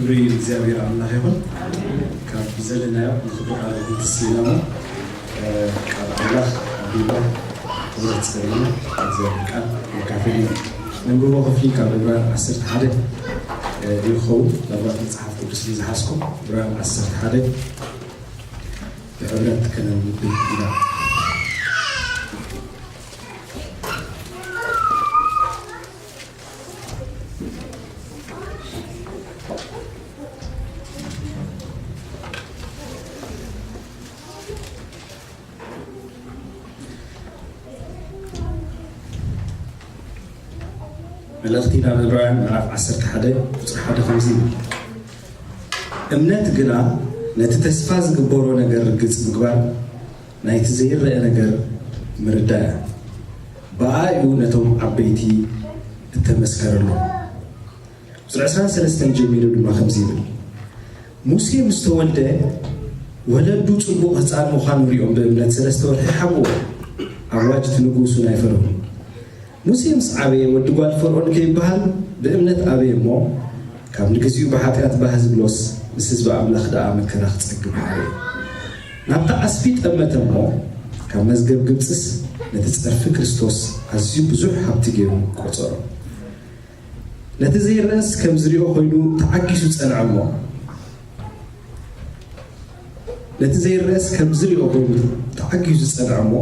ክብሪ እግዚኣብሔር ኣምላኽ ይኹን። ካብ ዘለናዮ ንኽብሪ ቃሉ ክንትስኢና እሞ፣ እ፣ ቃል ኣምላኽ ኣቢልና ክብረት ጸሊና እግዚኣብሔር ቃል ንካፈል ኢና። ነንብቦ ክፍሊ ካብ ዕብራውያን ዓሰርተ ሓደ፣ እ፣ ይኸውን። ናብራት መጽሓፍ ቅዱስ እዩ ዝሓዝኩም። ዕብራውያን ዓሰርተ ሓደ ብሕብረት ከነንብብ ኢና። መልእኽቲ ናብ ዕብራውያን ምዕራፍ ዓሰርተ ሓደ ቁጽሪ ሓደ ከምዚ ይብል፣ እምነት ግና ነቲ ተስፋ ዝግበሮ ነገር ርግጽ ምግባር፣ ናይቲ ዘይረአ ነገር ምርዳእ እያ። ብኣኡ ነቶም ዓበይቲ እተመስከረሎም። ቁጽሪ ዕስራን ሰለስተን ጀሚሩ ድማ ከምዚ ይብል፣ ሙሴ ምስ ተወልደ ወለዱ ጽቡቕ ህጻን ምዃኑ ሪኦም ብእምነት ሰለስተ ወርሒ ሓብዎ። ኣዋጅ እቲ ንጉሱ ናይ ፈርዖን። ሙሴ ምስ ዓበየ ወዲ ጓል ፈርዖን ከይበሃል ብእምነት ኣበየ እሞ፣ ካብ ንግዚኡ ብሓጢኣት ባህ ዝብሎስ ምስ ህዝቢ ኣምላኽ ደኣ መከራ ክጸግብ ሓረየ። ናብታ ዓስቢ ጠመተ እሞ፣ ካብ መዝገብ ግብጽስ ነቲ ጸርፊ ክርስቶስ ኣዝዩ ብዙሕ ሃብቲ ገይሩ ቆጸሮ። ነቲ ዘይረኣስ ከም ዝሪኦ ኮይኑ ተዓጊሱ ጸንዐ እሞ፣ ነቲ ዘይረኣስ ከም ዝሪኦ ኮይኑ ተዓጊሱ ጸንዐ እሞ፣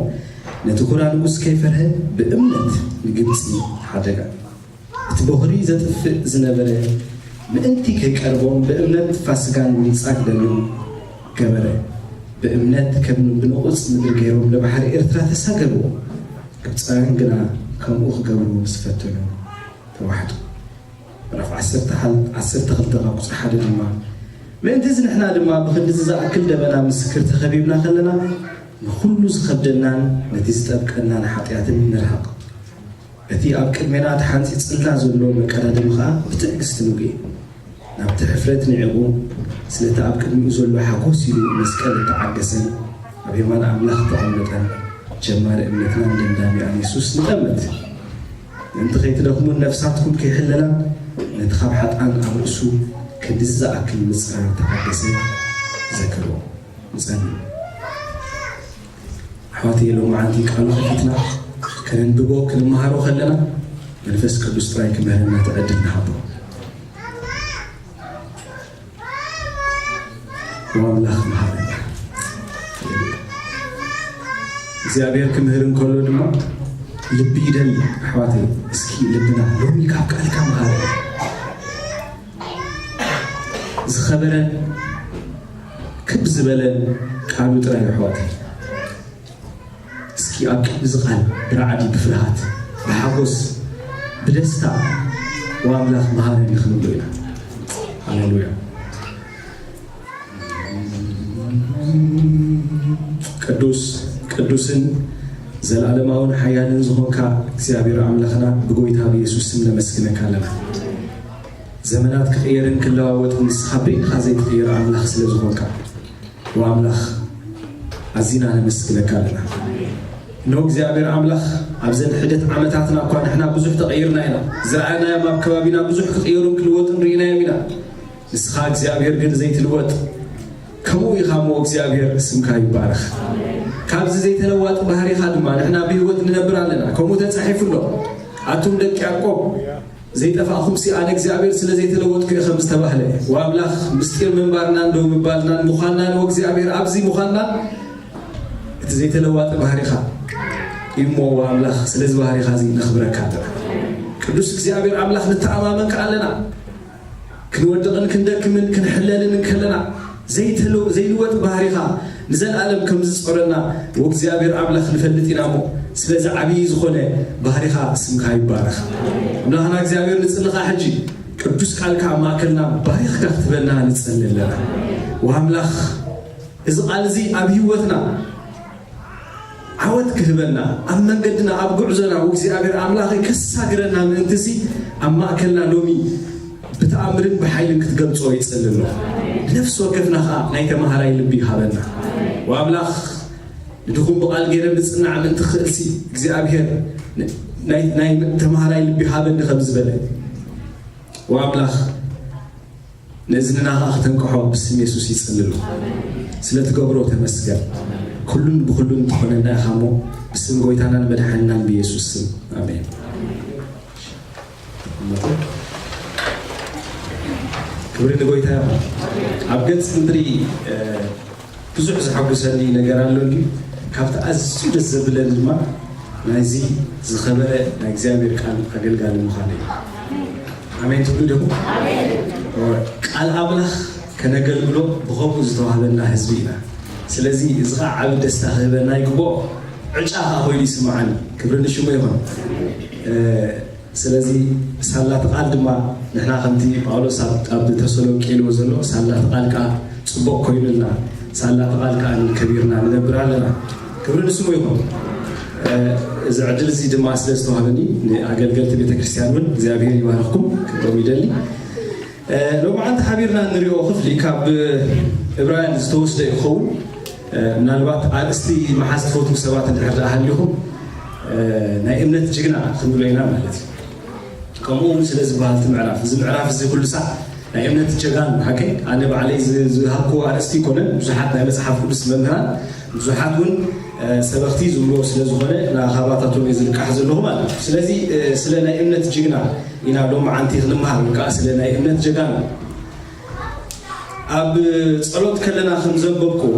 ነቲ ኩራ ንጉስ ከይፈርሀ ብእምነት ንግብጺ ሓደጋ። እቲ በኹሪ ዘጥፍእ ዝነበረ ምእንቲ ከይቀርቦም ብእምነት ፋስጋን ምንጻግ ደምን ገበረ። ብእምነት ከም ብንቑጽ ምድሪ ገይሮም ንባሕሪ ኤርትራ ተሳገርዎ። ግብጻውያን ግና ከምኡ ክገብሩ ምስ ፈተኑ ተዋሕጡ። ምዕራፍ ዓሰርተ ሓል-፣ ዓሰርተ ክልተ ካብ ቁጽሪ ሓደ ድማ፣ ምእንቲ እዚ ንሕና ድማ ብኽንድዚ ዝኣክል ደበና ምስክር ተኸቢብና ከለና፣ ንኹሉ ዝኸብደናን ነቲ ዝጠብቀናን ሓጢኣትን ንርሕቕ። እቲ ኣብ ቅድሜና ተሓንጺጽልና ዘሎ መቀዳድም ኸኣ ብትዕግስቲ ንጉየ። ናብቲ ሕፍረት ንዒቑ፣ ስለቲ ኣብ ቅድሚኡ ዘሎ ሓጎስ ኢሉ መስቀል እተዓገሰን ኣብ የማን ኣምላኽ እተቐመጠን ጀማሪ እምነትናን ደምዳሚኣን የሱስ ንጠምት። ምእንቲ ከይትደኽሙን ነፍሳትኩም ከይሕለላን ነቲ ካብ ሓጥኣን ኣብ ርእሱ ክንድዚ ዝኣክል ምጽራር እተዓገሰ ዘክርዎ። ንጸሊ። ኣሕዋተይ፣ ሎማዓንቲ ቃሉ ከፊትና ከነንብቦ ክንመሃሮ ከለና መንፈስ ቅዱስ ጥራይ ክምህረና እቲ ዕድል ንሃቦ። ወኣምላኽ መሃረና። እግዚኣብሔር ክምህር እንከሎ ድማ ልቢ ይደሊ። ኣሕዋተይ፣ እስኪ ልብና ሎሚ ካብ ቃልካ መሃረና። ዝኸበረን ክብ ዝበለን ቃሉ ጥራይ ኣሕዋተይ። እስኪ ኣብ ቅድሚ እዚ ቃል ብራዕዲ፣ ብፍርሃት፣ ብሓጎስ፣ ብደስታ፣ "ወኣምላኽ መሃረኒ" ክንብሎ ኢና። ሃሌሉያ። ቅዱስ፣ ቅዱስን ዘለኣለማውን ሓያልን ዝኾንካ እግዚኣብሔር ኣምላኽና፣ ብጎይታ ብየሱስ ስም ነመስግነካ ኣለና። ዘመናት ክቕየርን ክለዋወጥን ንስኻ በይንኻ ዘይትቕየር ኣምላኽ ስለ ዝኾንካ፣ ወኣምላኽ ኣዚና ነመስግነካ ኣለና። እነሆ እግዚኣብሔር ኣምላኽ ኣብዘን ሕደት ዓመታትና እኳ ንሕና ብዙሕ ተቐይርና ኢና። ዝረኣናዮም ኣብ ከባቢና ብዙሕ ክቕየሩን ክልወጡን ርኢናዮም ኢና። ንስኻ እግዚኣብሔር ግን ዘይትልወጥ ከምኡ ኢኻ እሞ እግዚኣብሔር ስምካ ይባረኽ። ካብዚ ዘይተለዋጢ ባህሪኻ ድማ ንሕና ብህይወት ንነብር ኣለና። ከምኡ ተጻሒፉ ኣሎ። ኣቱም ደቂ ያዕቆብ ዘይጠፋእኹምሲ ኣነ እግዚኣብሔር ስለ ዘይተለወጥኩ እየ ከም ዝተባህለ። ወኣምላኽ ምስጢር ምንባርናን ደው ምባልናን ምዃንናን ወእግዚኣብሔር ኣብዚ ምዃንናን እቲ ዘይተለዋጢ ባህሪኻ እዩ እሞ ወኣምላኽ ስለዚ ባህሪኻ እዚ ነኽብረካ ኣለና። ቅዱስ እግዚኣብሔር ኣምላኽ ንተኣማመን ከኣ ኣለና። ክንወድቕን ክንደክምን ክንሕለልን እንከለና ዘይተለ-፣ ዘይልወጥ ባህሪኻ ንዘለኣለም ከም ዝጸረና ወእግዚኣብሔር ኣምላኽ ንፈልጥ ኢና እሞ፣ ስለዚ ዓብዪ ዝኾነ ባህሪኻ ስምካ ይባረኽ። ኣምላኽና እግዚኣብሔር ንጽልኻ ሕጂ ቅዱስ ቃልካ ኣብ ማእከልና ባሪኽካ ክትበና ንጸሊ ኣለና። ወኣምላኽ እዚ ቃል እዚ ኣብ ህይወትና ዓወት ክህበና፣ ኣብ መንገድና፣ ኣብ ጉዕዞና፣ ወእግዚኣብሔር ኣምላኸይ ከሳግረና ምእንትሲ፣ ኣብ ማእከልና ሎሚ ብተኣምርን ብሓይልን ክትገልጾ ይጽሊ ኣሎ። ንነፍሲ ወከፍና ኸኣ ናይ ተማሃራይ ልቢ ይሃበና። ወኣምላኽ ንድኹም ብቓል ገይረ ምጽናዕ ምእንቲ ክኽእልሲ፣ እግዚኣብሔር ን-፣ ናይ፣ ናይ ተማሃራይ ልቢ ሃበኒ ከም ዝበለ፣ ወኣምላኽ ነዚ ንናኻ ክተንቅሖ ብስም የሱስ ይጽልሉ። ስለ ትገብሮ ተመስገን። ኩሉን ብኹሉን ትኾነና ኢኻ እሞ ብስም ጎይታናን መድሓንናን ብየሱስ ስም ኣሜን። ክብሪ ንጎይታ ይኹን። ኣብ ገጽ ምድሪ ብዙሕ ዘሐጉሰኒ ነገር ኣሎ እንዲ ካብቲ ኣዝዩ ደስ ዘብለኒ ድማ ናይዚ ዝኸበረ ናይ እግዚኣብሔር ቃል ኣገልጋሊ ምዃነ እዩ። ኣሜን ትብሉ ዲኹም? ቃል ኣምላኽ ከነገልግሎ ብኸምኡ ዝተዋህበና ህዝቢ ኢና። ስለዚ እዚ ከዓ ዓብ ደስታ ክህበና ይግብኦ። ዕጫ ከዓ ኮይኑ ይስምዓኒ። ክብሪ ንሽሙ ይኹን። ስለዚ ሳላ እቲ ቃል ድማ ንሕና ከምቲ ጳውሎስ ኣብ ተሰሎንቄ ኢልዎ ዘሎ ሳላ እቲ ቃል ከዓ ፅቡቕ ኮይኑልና ሳላ እቲ ቃል ከዓ ከቢርና ንነብር ኣለና። ክብሪ ንስሙ ይኹን። እዚ ዕድል እዚ ድማ ስለ ዝተዋህበኒ ንኣገልገልቲ ቤተክርስትያን እውን እግዚኣብሔር ይባርኽኩም ክብሎም ይደሊ። ሎማዓንቲ ሓቢርና እንሪኦ ክፍሊ ካብ እብራውያን ዝተወስደ ይኸውን። ምናልባት ኣርእስቲ መሓዝ ትፈትዉ ሰባት እንድሕር ደኣ ሃሊኹም ናይ እምነት ጅግና ክንብሎ ኢና ማለት እዩ። ከምኡ እውን ስለ ዝበሃል እቲ ምዕራፍ እዚ ምዕራፍ እዚ ኩሉ ሳዕ ናይ እምነት ጀጋኑ ሓቀይ ኣነ ባዕለይ ዝሃብኩዎ ኣርእስቲ ይኮነን። ብዙሓት ናይ መፅሓፍ ቅዱስ መምህራን ብዙሓት እውን ሰበኽቲ ዝብልዎ ስለ ዝኾነ ናኻባታቶም እየ ዝልቃሕ ዘለኹ ማለት እዩ። ስለዚ ስለ ናይ እምነት ጅግና ኢና ሎም ዓንቲ ክንምሃር ወይ ከዓ ስለ ናይ እምነት ጀጋኑ ኣብ ፀሎት ከለና ከም ዘንበብክዎ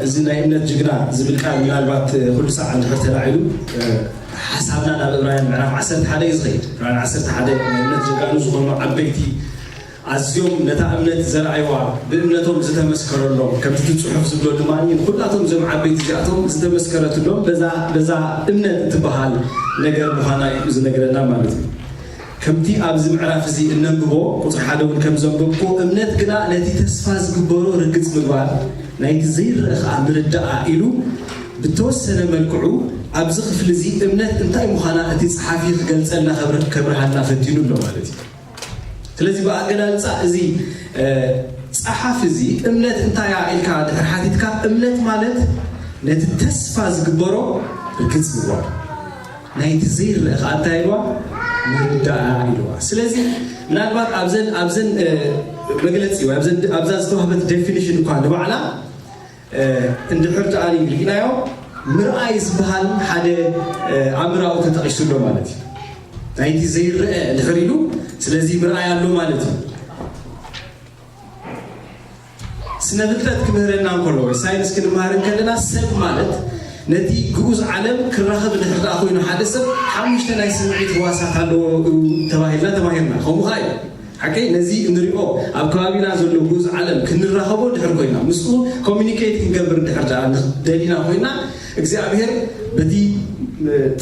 እዚ ናይ እምነት ጅግና ዝብል ቃል ምናልባት ኩሉ ሳዕ እንድሕር ተላዒሉ ሓሳብና ናብ እብራውያን ምዕራፍ ዓሰርተ ሓደ እዩ ዝኸይድ። እብራውያን ዓሰርተ ሓደ ናይ እምነት ጀጋኑ ዝኾኑ ዓበይቲ ኣዝዮም ነታ እምነት ዘርኣይዋ ብእምነቶም ዝተመስከረሎም ከምቲ እቲ ፅሑፍ ዝብሎ ድማ ንኩላቶም እዞም ዓበይቲ እዚኣቶም ዝተመስከረትሎም በዛ እምነት እትበሃል ነገር ምዃና እዩ ዝነግረና ማለት እዩ። ከምቲ ኣብዚ ምዕራፍ እዚ እነንብቦ ቁፅሪ ሓደ እውን ከም ዘንበብኩ እምነት ግና ነቲ ተስፋ ዝግበሮ ርግፅ ምግባር ናይቲ ዘይረአ ከዓ ምርዳኣ ኢሉ ብተወሰነ መልክዑ ኣብዚ ክፍሊ እዚ እምነት እንታይ ምዃና እቲ ፀሓፊ ክገልፀልና ከብርሃልና ፈቲኑ ኣሎ ማለት እዩ። ስለዚ ብኣገላልፃ እዚ ፀሓፊ እዚ እምነት እንታያ ኢልካ ድሕር ሓቲትካ እምነት ማለት ነቲ ተስፋ ዝግበሮ ርግፅ ምግባር ናይቲ ዘይረአ ከዓ እንታይ ኢልዋ ምርዳኣ ኢልዋ። ስለዚ ምናልባት ኣብዘን ኣብዘን መግለፂ ወይ ኣብዛ ዝተዋህበት ዴፊኒሽን እኳ ንባዕላ እንድሕር ደኣ ሪኢናዮ ምርኣይ ዝበሃል ሓደ ኣምራዊ ተጠቂሱ ኣሎ ማለት እዩ። ናይቲ ዘይረአ እንድሕር ኢሉ ስለዚ ምርኣይ ኣሎ ማለት እዩ። ስነ ፍልጠት ክምህረና እንከሎ ወይ ሳይንስ ክንመሃር እንከለና ሰብ ማለት ነቲ ግኡዝ ዓለም ክራኸብ እንድሕር ደኣ ኮይኑ ሓደ ሰብ ሓሙሽተ ናይ ስምዒት ህዋሳት ኣለዎ ተባሂልና ተማሂርና። ከምኡ ከዓ እዩ። ሓቀይ ነዚ እንሪኦ ኣብ ከባቢና ዘሎ ግኡዝ ዓለም ክንራኸቦ ድሕር ኮይና ምስኡ ኮሚኒኬት ክንገብር ድሕር ደኣ ደሊና ኮይና እግዚኣብሔር በቲ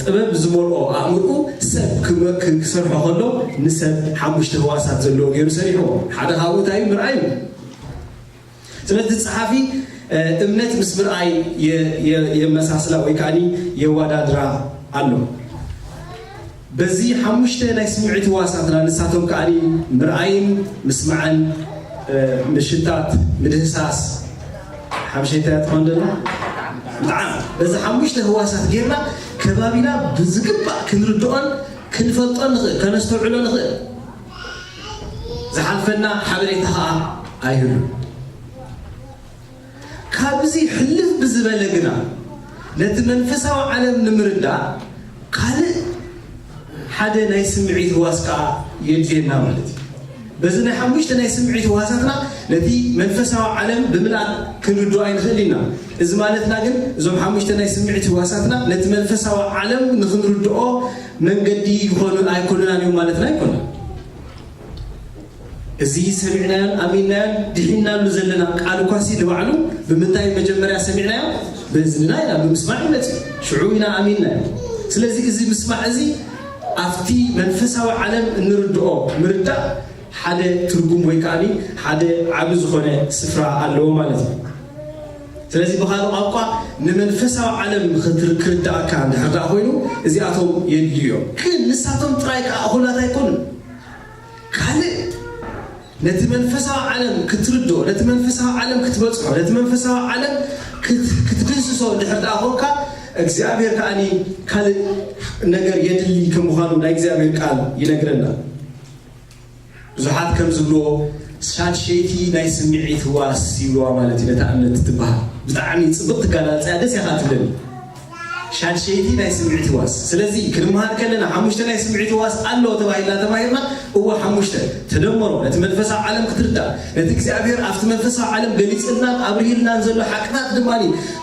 ጥበብ ዝመልኦ ኣእምርኡ ሰብ ክሰርሖ ከሎ ንሰብ ሓሙሽተ ህዋሳት ዘለዎ ገይሩ ሰሪሕዎ። ሓደ ካብኡ እንታይ እዩ? ምርኣይ እዩ። ስለዚ ጸሓፊ እምነት ምስ ምርኣይ የመሳስላ ወይ ከዓ የዋዳድራ ኣሎ። በዚ ሓሙሽተ ናይ ስምዒት ህዋሳትና ንሳቶም ከዓ ምርኣይን ምስማዕን ምሽታት ምድህሳስ ሓምሸይታ ትኾን ደላ ምጥዓም በዚ ሓሙሽተ ህዋሳት ጌርና ከባቢና ብዝግባእ ክንርድኦን ክንፈልጦን ንኽእል ከነስተውዕሎ ንኽእል ዝሓልፈና ሓበሬታ ከዓ ኣይህሉን። ካብዚ ሕልፍ ብዝበለ ግና ነቲ መንፈሳዊ ዓለም ንምርዳእ ካልእ ሓደ ናይ ስምዒት ህዋስ ከዓ የድልየና ማለት እዩ። በዚ ናይ ሓሙሽተ ናይ ስምዒት ህዋሳትና ነቲ መንፈሳዊ ዓለም ብምልኣት ክንርድኦ ኣይንኽእል ኢና። እዚ ማለትና ግን እዞም ሓሙሽተ ናይ ስምዒት ህዋሳትና ነቲ መንፈሳዊ ዓለም ንክንርድኦ መንገዲ ይኾኑ ኣይኮኑናን እዮም ማለትና ኣይኮነን። እዚ ሰሚዕናዮን ኣሚንናዮን ድሒናሉ ዘለና ቃል እኳሲ ንባዕሉ ብምንታይ መጀመርያ ሰሚዕናዮ? በእዝንና ኢና ብምስማዕ ይመፅእ ሽዑ ኢና ኣሚንናዮ። ስለዚ እዚ ምስማዕ እዚ ኣብቲ መንፈሳዊ ዓለም እንርድኦ ምርዳእ ሓደ ትርጉም ወይ ከዓ ሓደ ዓቢ ዝኾነ ስፍራ ኣለዎ ማለት እዩ። ስለዚ ብኻልእ ቋንቋ ንመንፈሳዊ ዓለም ክርዳእካ እንድሕር ደኣ ኮይኑ እዚኣቶም የድልዩ እዮም። ግን ንሳቶም ጥራይ ከዓ እኹላት ኣይኮኑን። ካልእ ነቲ መንፈሳዊ ዓለም ክትርድኦ ነቲ መንፈሳዊ ዓለም ክትበፅሖ ነቲ መንፈሳዊ ዓለም ክትድህስሶ እንድሕር ደኣ ኮንካ እግዚኣብሔር ከዓ ካልእ ነገር የድሊ ከም ምዃኑ ናይ እግዚኣብሔር ቃል ይነግረና። ብዙሓት ከም ዝብልዎ ሻድሸይቲ ናይ ስምዒት ህዋስ ይብልዋ ማለት እዩ ነታ እምነት ትበሃል። ብጣዕሚ ጽብቕቲ ኣገላልጻ እያ፣ ደስ ኢኻ ትብለኒ። ሻድሸይቲ ናይ ስምዒት ህዋስ። ስለዚ ክንመሃር ከለና ሓሙሽተ ናይ ስምዒት ህዋስ ኣሎ ተባሂልና ተማሂርና። እወ ሓሙሽተ። ተደመሮ ነቲ መንፈሳዊ ዓለም ክትርዳእ፣ ነቲ እግዚኣብሔር ኣብቲ መንፈሳዊ ዓለም ገሊጽልናን ኣብርሂልናን ዘሎ ሓቅታት ድማ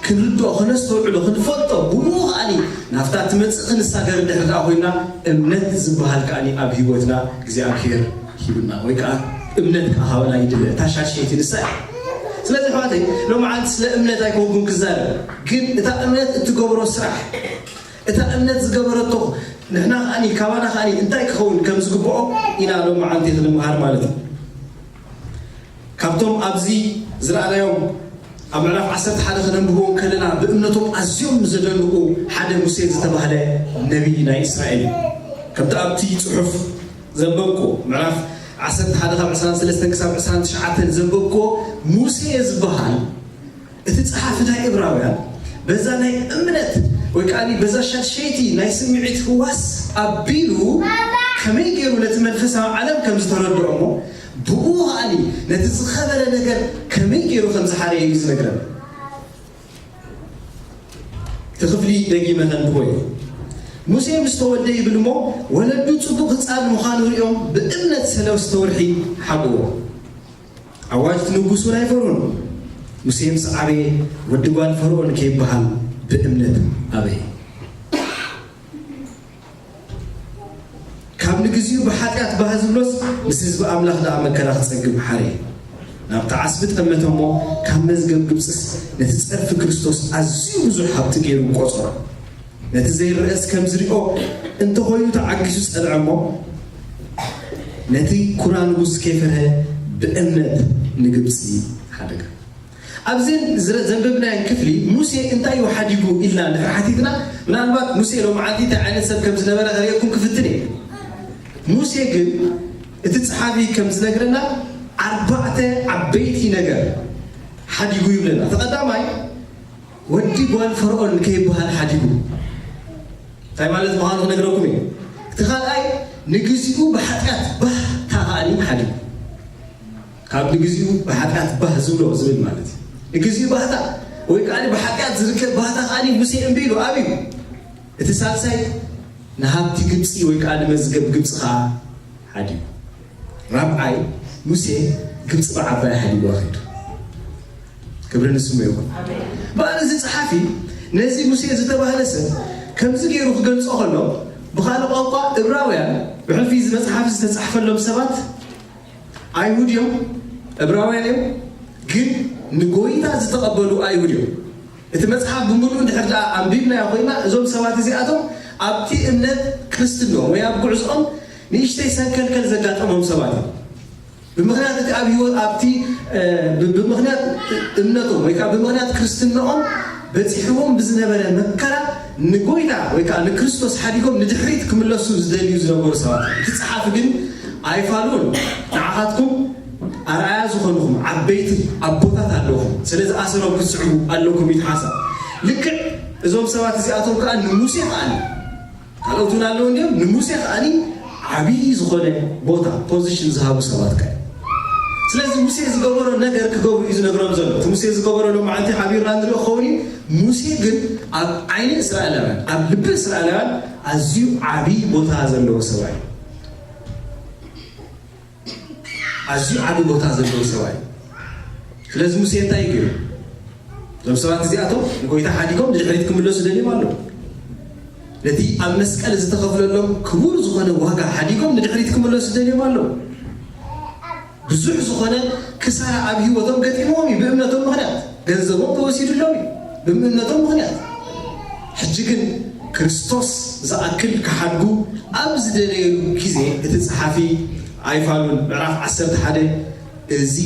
ክንርድኦ፣ ክነስተውዕሎ፣ ክንፈልጦ፣ ብኡ ከኣኒ ናብታ ትመጽእ ክንሳገር እንድሕር ደኣ ኮይና እምነት ዝበሃል ከኣኒ ኣብ ህይወትና እግዚኣብሔር ሂብና ወይ ከዓ እምነት ክሃበና ይድለ። እታ ሻድሸይቲ ንሳ እያ። ስለዚ ኣሕዋተይ ሎማዓንቲ ስለ እምነት ኣይኮንኩን ክዛረብ፣ ግን እታ እምነት እትገብሮ ስራሕ፣ እታ እምነት ዝገበረቶ ንሕና ከኣኒ ካባና ከኣኒ እንታይ ክኸውን ከም ዝግብኦ ኢና ሎማዓንቲ ክንምሃር ማለት እዩ። ካብቶም ኣብዚ ዝረኣናዮም ኣብ ምዕራፍ ዓሰርተ ሓደ ክነንብቦም ከለና ብእምነቶም ኣዝዮም ዘደንቑ ሓደ ሙሴ ዝተባህለ ነቢይ ናይ እስራኤል እዩ። ከምቲ ኣብቲ ጽሑፍ ዘንበብኩ ምዕራፍ ዓሰርተ ሓደ ካብ ዕስራን ሰለስተን ክሳብ ዕስራን ትሽዓተን ዘንበብኩ ሙሴ ዝበሃል እቲ ጸሓፊ ናይ እብራውያን በዛ ናይ እምነት ወይ ከዓ በዛ ሻድሸይቲ ናይ ስምዒት ህዋስ ኣቢሉ ከመይ ገይሩ ነቲ መንፈሳዊ ዓለም ከም ዝተረድኦ እሞ ብኡ ከኣኒ ነቲ ዝኸበረ ነገር ከመይ ገይሩ ከም ዝሓረየ እዩ ዝነግረን። እቲ ክፍሊ ደጊመ ከንብቦ እዩ። ሙሴ ምስ ተወልደ ይብል እሞ ወለዱ ጽቡቕ ህጻን ምዃኑ ሪኦም ብእምነት ሰለስተ ወርሒ ሓብዎ። ኣዋጅ እቲ ንጉስ እውን ኣይፈርሁን። ሙሴ ምስ ዓበየ ወዲ ጓል ፈርኦን ከይበሃል ብእምነት ኣበየ። ካብ ንግዚኡ ብሓጢኣት ባህ ዝብሎስ ምስ ህዝቢ ኣምላኽ ደኣ መከራ ክጸግም ሓርየ። ናብቲ ዓስቢ ጠመተ እሞ ካብ መዝገብ ግብጽስ ነቲ ጸርፊ ክርስቶስ ኣዝዩ ብዙሕ ሃብቲ ገይሩ ቆጸሮ። ነቲ ዘይረአስ ከም ዝሪኦ እንተኾይኑ ተዓጊሱ ጸንዐ እሞ ነቲ ኩራ ንጉስ ከይፈርሀ ብእምነት ንግብጺ ሓደገ። ኣብዘን ዝረ- ዘንበብናየን ክፍሊ ሙሴ እንታይ እዩ ሓዲጉ ኢልና እንድሕር ሓቲትና፣ ምናልባት ሙሴ ሎማዓንቲ እንታይ ዓይነት ሰብ ከም ዝነበረ ከርእየኩም ክፍትን እየ። ሙሴ ግን እቲ ጸሓፊ ከም ዝነግረና ኣርባዕተ ዓበይቲ ነገር ሓዲጉ ይብለና። እቲ ቀዳማይ ወዲ ጓል ፈርኦን ከይበሃል ሓዲጉ። እንታይ ማለት ምዃኑ ክነግረኩም እየ። እቲ ካልኣይ ንግዚኡ ብሓጢኣት ባህታ ከኣኒ ሓዲጉ። ካብ ንግዚኡ ብሓጢኣት ባህ ዝብሎ ዝብል ማለት እዩ። ንግዚኡ ባህታ ወይ ከዓ ብሓጢኣት ዝርከብ ባህታ ከኣኒ ሙሴ እምቢ ኢሉ ኣብዩ። እቲ ሳልሳይ ንሃብቲ ግብፂ ወይ ከዓ ንመዝገብ ግብፂ ከዓ ሓዲጉ። ራብዓይ ሙሴ ግብፂ ብዓባይ ሓዲጉ ኣኺዱ። ክብሪ ንስሙ ይኹን። በኣል እዚ ጸሓፊ ነዚ ሙሴ ዝተባህለ ሰብ ከምዚ ገይሩ ክገልጾ ከሎ ብኻልእ ቋንቋ እብራውያን ብሕልፊ እዚ መጽሓፍ ዝተጻሕፈሎም ሰባት ኣይሁድ እዮም፣ እብራውያን እዮም፣ ግን ንጎይታ ዝተቐበሉ ኣይሁድ እዮም። እቲ መጽሓፍ ብምሉእ እንድሕር ደኣ ኣንቢብናዮ ኮይና እዞም ሰባት እዚኣቶም ኣብቲ እምነት ክርስትኖም ወይ ኣብ ጉዕዝኦም ንእሽተይ ሰንከልከል ዘጋጠሞም ሰባት እዮም። ብምኽንያት እቲ ኣብ ህይወት ኣብቲ እ፣ ብ- ብምኽንያት እምነቶም ወይ ከዓ ብምኽንያት ክርስትናኦም በፂሕዎም ብዝነበረ መከራ ንጎይታ ወይ ከዓ ንክርስቶስ ሓዲጎም ንድሕሪት ክምለሱ ዝደልዩ ዝነበሩ ሰባት እዮም። እቲ ፀሓፊ ግን ኣይፋሉን። ንዓኻትኩም ኣርኣያ ዝኾንኹም ዓበይቲ ኣቦታት ኣለኹም፣ ስለዚ ኣሰሮም ክትስዕቡ ኣለኩም እዩ እቲ ሓሳብ። ልክዕ እዞም ሰባት እዚኣቶም ከዓ ንሙሴ ከዓ ካልኦት እውን ኣለዉ እንዲኦም ንሙሴ ከዓኒ ዓብዪ ዝኾነ ቦታ ፖዚሽን ዝሃቡ ሰባት ከ ስለዚ ሙሴ ዝገበሮ ነገር ክገብሩ እዩ ዝነግሮም ዘሎ። እቲ ሙሴ ዝገበሮ ሎም ዓንቲ ሓቢርና ንሪኦ ክኸውን እዩ። ሙሴ ግን ኣብ ዓይኒ እስራኤላውያን ኣብ ልቢ እስራኤላውያን ኣዝዩ ዓብዪ ቦታ ዘለዎ ሰብኣይ እዩ። ኣዝዩ ዓቢ ቦታ ዘለዎ ሰብኣይ እዩ። ስለዚ ሙሴ እንታይ እዩ ገይሩ? እዞም ሰባት እዚኣቶም ንጎይታ ሓዲጎም ንድሕሪት ክምለሱ ደልዮም ኣለዉ። ነቲ ኣብ መስቀል ዝተኸፍለሎም ክቡር ዝኾነ ዋጋ ሓዲጎም ንድሕሪት ክምለሱ ደልዮም ኣለዉ። ብዙሕ ዝኾነ ክሳራ ኣብ ህይወቶም ገጢምዎም እዩ። ብእምነቶም ምኽንያት ገንዘቦም ተወሲዱሎም እዩ። ብእምነቶም ምኽንያት ሕጂ ግን ክርስቶስ ዝኣክል ክሓድጉ ኣብ ዝደለየሉ ግዜ እቲ ጸሓፊ ኣይፋሉን። ምዕራፍ ዓሰርተ ሓደ እዚ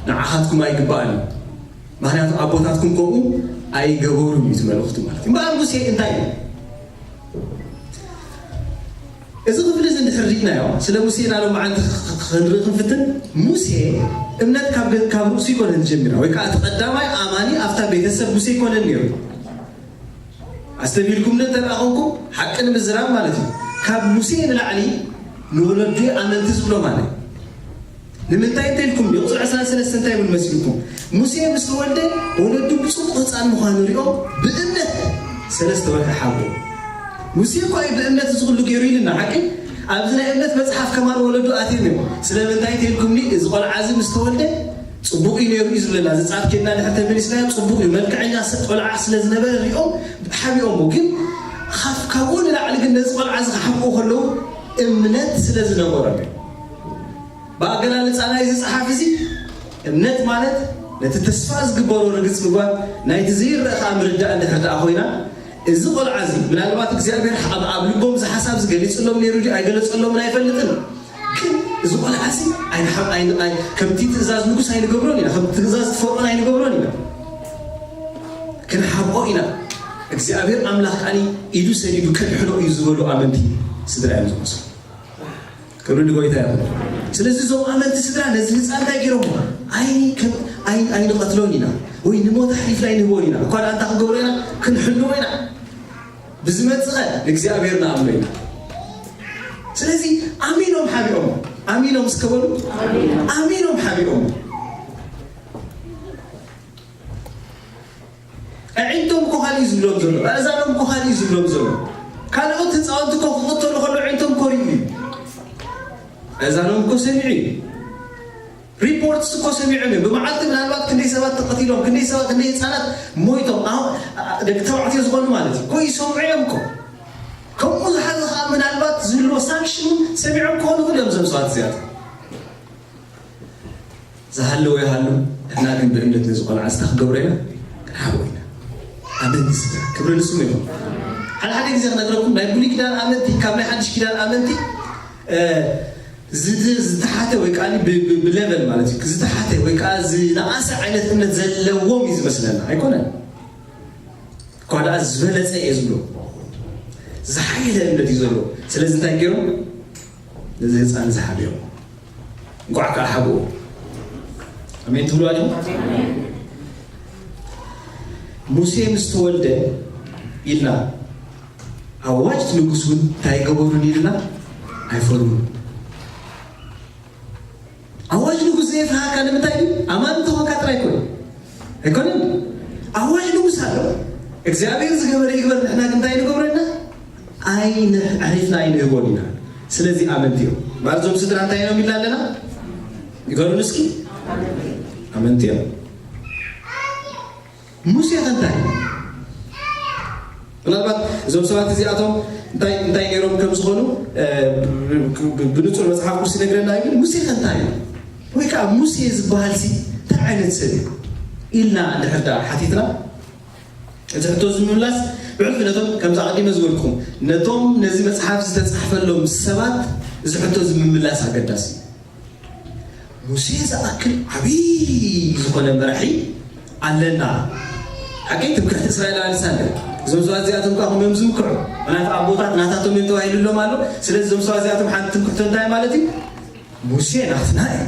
ንዓኻትኩም ኣይግባእን እዩ፣ ምኽንያቱ ኣቦታትኩም ከምኡ ኣይገበሩን እዩ እቲ መልእኽቱ ማለት እዩ። እምበኣር ሙሴ እንታይ እዩ? እዚ ክፍሊ እዚ እንድሕር ሪእናዮ ስለ ሙሴ ኢና ሎማዓንቲ ክንርኢ ክንፍትን። ሙሴ እምነት ካብ ገ- ካብ ርእሱ ይኮነን ዝጀሚራ ወይ ከዓ እቲ ቀዳማይ ኣማኒ ኣብታ ቤተሰብ ሙሴ ይኮነን ነይሩ። ኣስተብሂልኩም እንተደኣ ኮንኩም ሓቂ ንምዝራብ ማለት እዩ ካብ ሙሴ ንላዕሊ ንወለዱ ኣመንቲ ዝብሎ ማለት ንምንታይ እንተልኩም ቁፅሪ ዕስራን ሰለስተ እንታይ ይብል መሲልኩም? ሙሴ ምስ ተወልደ ወለዱ ብፅቡቕ ህፃን ምዃኑ ሪኦም ብእምነት ሰለስተ ወርሒ ሓብኡ። ሙሴ እኳ እዩ ብእምነት እዚ ኩሉ ገይሩ ኢልና ሓቂ ኣብዚ ናይ እምነት መፅሓፍ ከማን ወለዱ ኣትዮም እዮም። ስለምንታይ ተልኩምኒ እዚ ቆልዓ እዚ ምስ ተወልደ ፅቡቕ እዩ ነይሩ እዩ ዝብለና ዘፃት ኬድና ድሕር ተመሊስናዮ ፅቡቕ እዩ መልክዐኛ ቆልዓ ስለ ዝነበረ ሪኦም ሓቢኦሞ። ግን ካብኡ ንላዕሊ ግን ነዚ ቆልዓ እዚ ክሓብኡ ከለዉ እምነት ስለ ዝነበሮም እዩ። ብኣገላልፃ ናይዚ ፀሓፍ እዚ እምነት ማለት ነቲ ተስፋ ዝግበሮ ርግፅ ምግባር ናይቲ ዘይረአ ከዓ ምርዳእ እንድሕር ደኣ ኮይና እዚ ቆልዓ እዚ ምናልባት እግዚኣብሔር ኣብ ኣብ ልቦም እዚ ሓሳብ እዚ ገሊፅሎም ነይሩ ድዩ ኣይገለፀሎምን ኣይፈልጥን። ግን እዚ ቆልዓ እዚ ኣይንሓ- ኣይ- ኣይ- ከምቲ ትእዛዝ ንጉስ ኣይንገብሮን ኢና፣ ከም ትእዛዝ ፈርዖን ኣይንገብሮን ኢና። ክንሓብኦ ኢና። እግዚኣብሔር ኣምላኽ ከዓኒ ኢዱ ሰዲዱ ከድሕኖ እዩ ዝበሉ ኣመንቲ ስድራ እዮም ዝመስሉ። ክብሪ ንጎይታ ይኹን። ስለዚ እዞም ኣመንቲ ስድራ ነዚ ህፃን እንታይ ገይሮም? ኣይ ከም ኣይ ኣይንቐትሎን ኢና ወይ ንሞት ኣሕሊፍና ኣይንህቦን ኢና። እኳ ደኣ እንታይ ክንገብሮ ኢና? ክንሕልዎ ኢና። ብዝመፅኸ ንእግዚኣብሔር ንኣምኖ ኢና። ስለዚ ኣሚኖም ሓቢኦም ኣሚኖም እስከ በሉ ኣሚኖም ሓቢኦም ኣዒንቶም እኮ ካልእ እዩ ዝብሎም ዘሎ፣ ኣእዛኖም እኮ ካልእ እዩ ዝብሎም ዘሎ። ካልኦት ህፃውንቲ እኮ ክቕተሉ ከሎ ኣዒንቶም እኮ ርእዩ እዩ። ኣእዛኖም እኮ ሰሚዑ እዩ። ሪፖርትስ እኮ ሰሚዖም እዮም። ብመዓልቲ ምናልባት ክንደይ ሰባት ተቐቲሎም፣ ክንደይ ሰባት፣ ክንደይ ህፃናት ሞይቶም፣ ኣሁን ደቂ ተባዕትዮ ዝኾኑ ማለት እዩ እኮ ይሰምዑ እዮም እኮ። ከምኡ ዝሓዘ ከዓ ምናልባት ዝህልዎ ሳንክሽን እውን ሰሚዖም ክኾኑ ይኽእሉ እዮም እዞም ሰባት እዚኣቶም። ዝሃለወ ይሃሉ። ንሕና ግን ብእምነት ነዚ ቆልዓ እዚ እንታይ ክንገብሮ ኢና? ክንሓብኦ ኢና። ኣመንቲ ስድራ ክብሪ ንስሙ ይኹን። ሓደ ሓደ ግዜ ክነግረኩም ናይ ብሉይ ኪዳን ኣመንቲ ካብ ናይ ሓድሽ ኪዳን ኣመንቲ እ፣ ዝት- ዝተሓተ ወይ ከዓ ብ- ብ- ብሌቨል ማለት እዩ ዝተሓተ ወይ ከዓ ዝነኣሰ ዓይነት እምነት ዘለዎም እዩ ዝመስለና ኣይኮነን። እኳ ደኣ ዝበለፀ እየ ዝብሎ ዝሓየለ እምነት እዩ ዘለዎ። ስለዚ እንታይ ገይሮም ነዚ ህፃን ዝሓብዮም እንኳዕ ከዓ ሓብኡ ኣሜን ትብሉ ኣለ። ሙሴ ምስ ተወልደ ኢልና ኣዋጅ ንጉስ እውን እንታይ ገበሩን ኢልና ኣይፈሩን። ኣዋጅ ንጉስ ዘየፍርሃካ ንምንታይ እዩ? ኣማን እንተኾንካ ጥራይ ኣይኮነ ኣይኮነን። ኣዋጅ ንጉስ ኣሎ። እግዚኣብሔር ዝገበረ ይግበር። ንሕና ግን እንታይ ንገብረና? ኣይንሕሪፍና ኣይንህቦን ኢና። ስለዚ ኣመንቲ እዮም። ባርዞም ስድራ እንታይ እዮም ኢልና ኣለና? ንገሩን እስኪ። ኣመንቲ እዮም። ሙሴ ከ እንታይ? ምናልባት እዞም ሰባት እዚኣቶም እንታይ እንታይ ገይሮም ከም ዝኾኑ ብንፁር መፅሓፍ ቅዱስ ይነግረና እዩ። ግን ሙሴ ከ እንታይ እዩ? ወይ ከዓ ሙሴ ዝበሃል ሲ እንታይ ዓይነት ሰብ እዩ ኢልና እንድሕር ደኣ ሓቲትና እቲ ሕቶ እዚ ምምላስ ብዕርፊ ነቶም ከምዚ ኣቐዲመ ዝበልኩኹም ነቶም ነዚ መፅሓፍ ዝተፃሕፈሎም ሰባት እዚ ሕቶ እዚ ምምላስ ኣገዳሲ እዩ። ሙሴ ዝኣክል ዓብዪ ዝኾነ መራሒ ኣለና። ሓቀይ ትምክሕቲ እስራኤላውያን ሳለ እዞም ሰባት እዚኣቶም ከዓ ከምዮም ዝምክሑ ምክንያቱ ኣቦታት ናታቶም እዮም ተባሂሉሎም ኣሎ። ስለዚ እዞም ሰባት እዚኣቶም ሓንቲ ትምክሕቶ እንታይ ማለት እዩ? ሙሴ ናትና እዩ።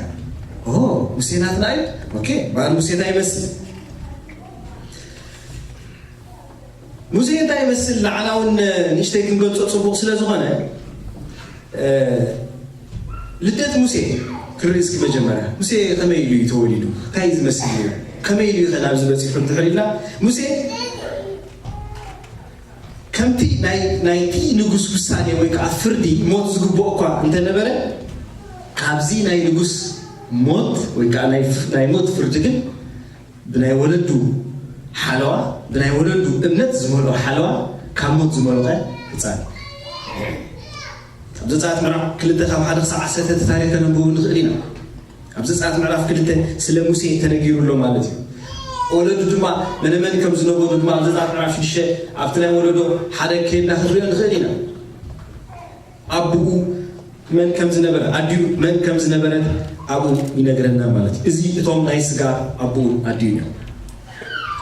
ኦ፣ ሙሴ ናትና እዩ። ኦኬ፣ በዓል ሙሴ እንታይ ይመስል? ሙሴ እንታይ ይመስል ንዓና እውን ንእሽተይ ክንገልፆ ፅቡቕ ስለ ዝኾነ ልደት ሙሴ ክርኢ እስኪ መጀመርያ ሙሴ ከመይ ኢሉ እዩ ተወሊዱ? እንታይ እዩ ዝመስል ነይሩ? ከመይ ኢሉ እዩ ከ ናብዚ በፂሑ እንድሕር ኢልና ሙሴ ከምቲ ናይቲ ንጉስ ውሳኔ ወይ ከዓ ፍርዲ ሞት ዝግብኦ እኳ እንተነበረ ካብዚ ናይ ንጉስ ሞት ወይ ከዓ ናይ ሞት ፍርዲ ግን ብናይ ወለዱ ሓለዋ ብናይ ወለዱ እምነት ዝመልኦ ሓለዋ ካብ ሞት ዝመለቐ ህፃን እዩ። ካብ ዘፀኣት ምዕራፍ ክልተ ካብ ሓደ ክሳብ ዓሰርተ እቲ ታሪክ ከነንብቡ ንኽእል ኢና። ኣብ ዘፀኣት ምዕራፍ ክልተ ስለ ሙሴ ተነጊሩ ኣሎ ማለት እዩ። ወለዱ ድማ መነመን ከም ዝነበሩ ድማ ኣብ ዘፀኣት ምዕራፍ ሽዱሽተ ኣብቲ ናይ ወለዶ ሓደ ከይድና ክንሪኦ ንኽእል ኢና። ኣቦኡ መን ከም ዝነበረ ኣዲኡ መን ከም ዝነበረት ኣብኡ ይነግረና ማለት እዩ። እዚ እቶም ናይ ስጋ ኣቦኡን ኣዲኡን እዮም።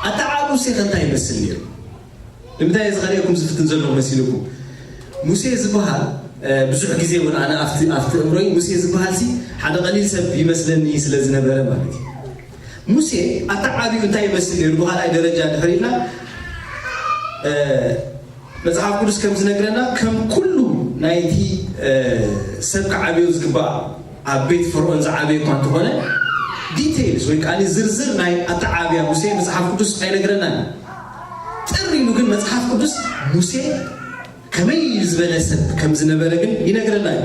ኣተዓባብያ ሙሴ ከ እንታይ ይመስል ነይሩ? ንምንታይ እዚ ከርእየኩም ዝፍትን ዘለኹ መሲልኩም? ሙሴ ዝበሃል ብዙሕ ግዜ እውን ኣነ ኣብቲ ኣብቲ እምሮይ ሙሴ ዝበሃል ሲ ሓደ ቀሊል ሰብ ይመስለኒ ስለ ዝነበረ ማለት እዩ። ሙሴ ኣተዓባብያኡ እንታይ ይመስል ነይሩ? ብኻልኣይ ደረጃ እንድሕር ኢልና መፅሓፍ ቅዱስ ከም ዝነግረና ከም ኩሉ ናይቲ ሰብ ክዓብዮ ዝግባእ ኣብ ቤት ፈርኦን ዝዓበየ እኳ እንተኾነ፣ ዲቴይልስ ወይ ከዓ ዝርዝር ናይ ኣተዓብያ ሙሴ መፅሓፍ ቅዱስ ኣይነግረናን። ጥር ኢሉ ግን መፅሓፍ ቅዱስ ሙሴ ከመይ ዝበለ ሰብ ከም ዝነበረ ግን ይነግረና እዩ።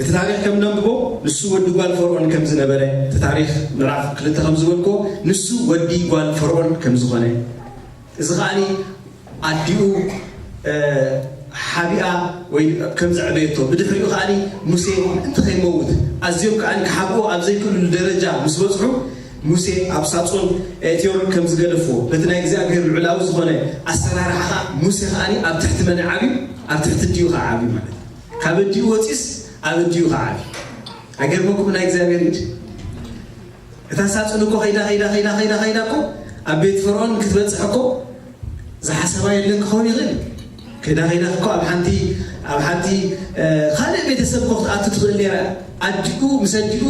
እቲ ታሪኽ ከም ነንብቦ፣ ንሱ ወዲ ጓል ፈርኦን ከም ዝነበረ፣ እቲ ታሪኽ ምዕራፍ ክልተ ከም ዝበልኮ፣ ንሱ ወዲ ጓል ፈርኦን ከም ዝኾነ፣ እዚ ከዓኒ ኣዲኡ ሓቢኣ ወይ ከም ዘዕበየቶ፣ ብድሕሪኡ ከዓኒ ሙሴ ምእንቲ ከይመውት፣ ኣዝዮም ከዓኒ ክሓብኡ ኣብ ዘይክእሉ ደረጃ ምስ በፅሑ፣ ሙሴ ኣብ ሳጹን እትዮን ከም ዝገደፍዎ፣ በቲ ናይ እግዚኣብሔር ልዑላዊ ዝኾነ ኣሰራርሓ ከኣ፣ ሙሴ ከዓኒ ኣብ ትሕቲ መን ዓብዩ? ኣብ ትሕቲ ኣዲኡ ከዓብዩ ማለት እዩ። ካብ ኣዲኡ ወፂስ ኣብ ኣዲኡ ከዓብዩ። ኣይገርመኩም ናይ እግዚኣብሔር ኢድ? እታ ሳጹን እኮ ከይዳ ከይዳ ከይዳ ከይዳ ከይዳ እኮ ኣብ ቤት ፈርኦን ክትበጽሕ እኮ ዝሓሰባ የለን ክኸውን ይኽእል። ከይዳ ከይዳ እኮ ኣብ ሓንቲ ኣብ ሓንቲ ካልእ ቤተሰብ እኮ ክትኣቱ ትኽእል ነይራ። ኣዲኡ ምስ ኣዲኡ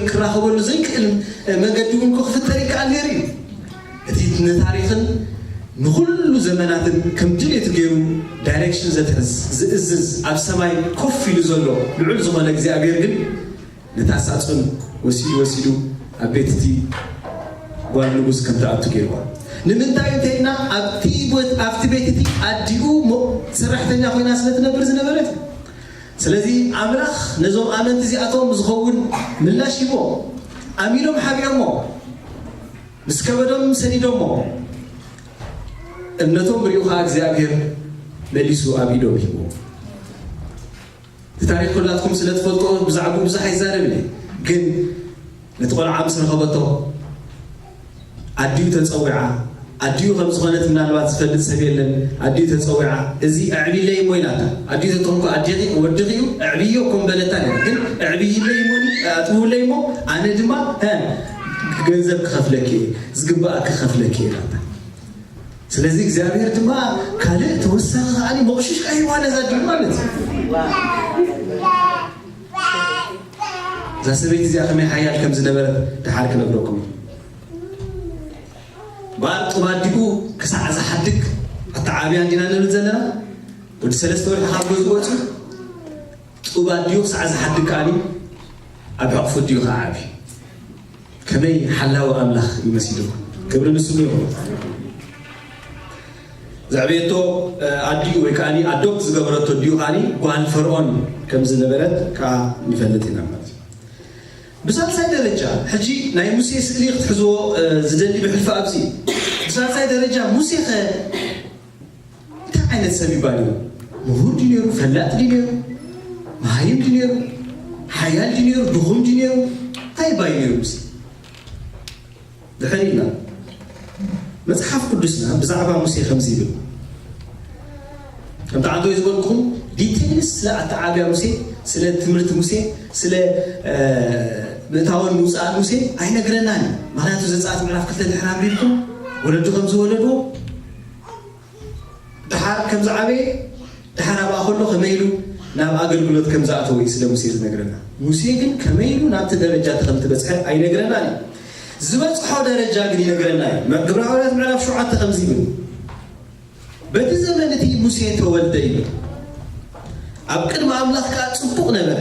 ክራኸበሉ ዘይክእል መንገዲ እውን እኮ ክፍጠር ይከኣል ነይሩ እዩ። እቲ ንታሪኽን ንኹሉ ዘመናትን ከም ድሌቱ ገይሩ ዳይሬክሽን ዘትሕዝ ዝእዝዝ ኣብ ሰማይ ኮፍ ኢሉ ዘሎ ልዑል ዝኾነ እግዚኣብሔር ግን ነታ ሳጹን ወሲዱ ወሲዱ ኣብ ቤት እቲ ጓል ንጉስ ከም ትኣቱ ገይርዋ። ንምንታይ እንተኢልና ኣብቲ ቦት ኣብቲ ቤት እቲ ኣዲኡ ሰራሕተኛ ኮይና ስለ ትነብር ዝነበረት። ስለዚ ኣምላኽ ነዞም ኣመንቲ እዚኣቶም ዝኸውን ምላሽ ሂቦ ኣሚኖም ሓቢኦሞ ምስ ከበዶም ሰዲዶሞ። እምነቶም ሪኡ ከዓ እግዚኣብሔር መሊሱ ኣብ ኢዶም ሂቦ። እቲ ታሪኽ ኩላትኩም ስለ ትፈልጦ ብዛዕባኡ ብዙሕ ኣይዛረብን እየ። ግን ነቲ ቆልዓ ምስ ረኸበቶ ኣዲኡ ተጸዊዓ፣ ኣዲኡ ከም ዝኾነት ምናልባት ዝፈልጥ ሰብ የለን። ኣዲኡ ተጸዊዓ፣ እዚ ኣዕብይለይ እሞ ኢላታ። ኣዲኡ ተትኾንኮ ኣዴኺ ወድኺ እዩ፣ ኣዕብዮ እኮ ምበለታ ነይራ። ግን ኣዕብይለይ እሞ ኣጥብውለይ እሞ ኣነ ድማ እ፣ ገንዘብ ክኸፍለኪ እየ፣ ዝግባእ ክኸፍለኪ እየ ኢላታ። ስለዚ እግዚኣብሔር ድማ ካልእ ተወሳኺ ከዓኒ መቑሽሽ ኣይዋ ነዛ ድል ማለት እዩ። እዛ ሰበይቲ እዚኣ ከመይ ሓያል ከም ዝነበረት ደሓር ክነግረኩም እዩ። በዓል ጡብ ኣዲኡ ክሳዕ ዝሓድግ ኣተዓብያ እንዲና ንብል ዘለና። ወዲ ሰለስተ ወርሒ ካብ ገዝኡ ወፁ ጡብ ኣዲኡ ክሳዕ ዝሓድግ ከዓኒ ኣብ ሕቕፉ ኣዲኡ ከዓ ዓብዩ። ከመይ ሓላዊ ኣምላኽ ይመሲሉ። ክብሪ ንስሙ ይኹን። ዘዕበየቶ ኣዲኡ ወይ ከዓ ኣዶፕት ዝገበረቶ ኣዲኡ ከዓ ጓል ፈርኦን ከም ዝነበረት ከዓ ንፈልጥ ኢና ማለት እዩ። ብሳልሳይ ደረጃ ሕጂ ናይ ሙሴ ስእሊ ክትሕዝዎ ዝደሊ ብሕልፊ ኣብዚ እዩ። ብሳልሳይ ደረጃ ሙሴ ኸ እንታይ ዓይነት ሰብ ይባል እዩ? ምሁር ድዩ ነይሩ? ፈላጥ ድዩ ነይሩ? መሃይም ድዩ ነይሩ? ሓያል ድዩ ነይሩ? ድኹም ድዩ ነይሩ? እንታይ ይባል ነይሩ ሙሴ? ድሕር ኢልና መጽሓፍ ቅዱስና ብዛዕባ ሙሴ ከምዚ ይብል። ከምቲ ዓንተወይ ዝበልኩም ዲቴይልስ ስለ ኣተዓብያ ሙሴ፣ ስለ ትምህርቲ ሙሴ፣ ስለ ምእታወን ምውፃኣን ሙሴ ኣይነግረናን እዩ። ምክንያቱ ዘፀኣት ምዕራፍ ክልተ ድሕር ኣንቢብኩም ወለዱ ከም ዝወለድዎ ድሓር ከም ዝዓበየ ድሓር ኣብኣ ከሎ ከመይ ኢሉ ናብ ኣገልግሎት ከም ዝኣተወ እዩ ስለ ሙሴ ዝነግረና። ሙሴ ግን ከመይ ኢሉ ናብቲ ደረጃ እቲ ከም ትበፅሐ ኣይነግረናን እዩ። ዝበፅሖ ደረጃ ግን ይነግረና እዩ። ግብረ ሃዋርያት ምዕራፍ ሸውዓተ ከምዚ ይብል፣ በቲ ዘመን እቲ ሙሴ ተወልደ ይብል፣ ኣብ ቅድሚ ኣምላኽ ከዓ ፅቡቕ ነበረ።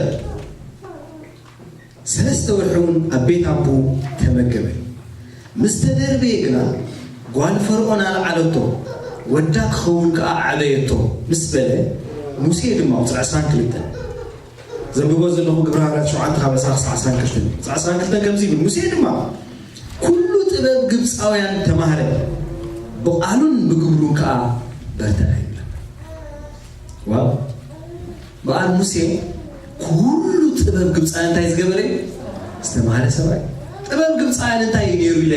ሰለስተ ወርሒ እውን ኣብ ቤት ኣቦኡ ተመገበ። ምስ ተደርበየ ግና ጓል ፈርኦን ኣልዓለቶ፣ ወዳ ክኸውን ከኣ ዓበየቶ ምስ በለ፣ ሙሴ ድማ፣ ቁጽሪ ዕስራን ክልተን ዘንብቦ ዘለኹ ግብረ ሃዋርያት ሸውዓተ ካብ ዕስራ ክሳዕ ዕስራን ክልተን፣ ዕስራን ክልተን ከምዚ ይብል፣ ሙሴ ድማ ኩሉ ጥበብ ግብፃውያን ተማህረ፣ ብቓሉን ብግብሩን ከኣ በርትዐ ይብል። ዋው! በዓል ሙሴ ኩሉ ጥበብ ግብፃውያን እንታይ ዝገበረ እዩ? ዝተማህረ ሰብኣይ። ጥበብ ግብፃውያን እንታይ እዩ ነይሩ ኢለ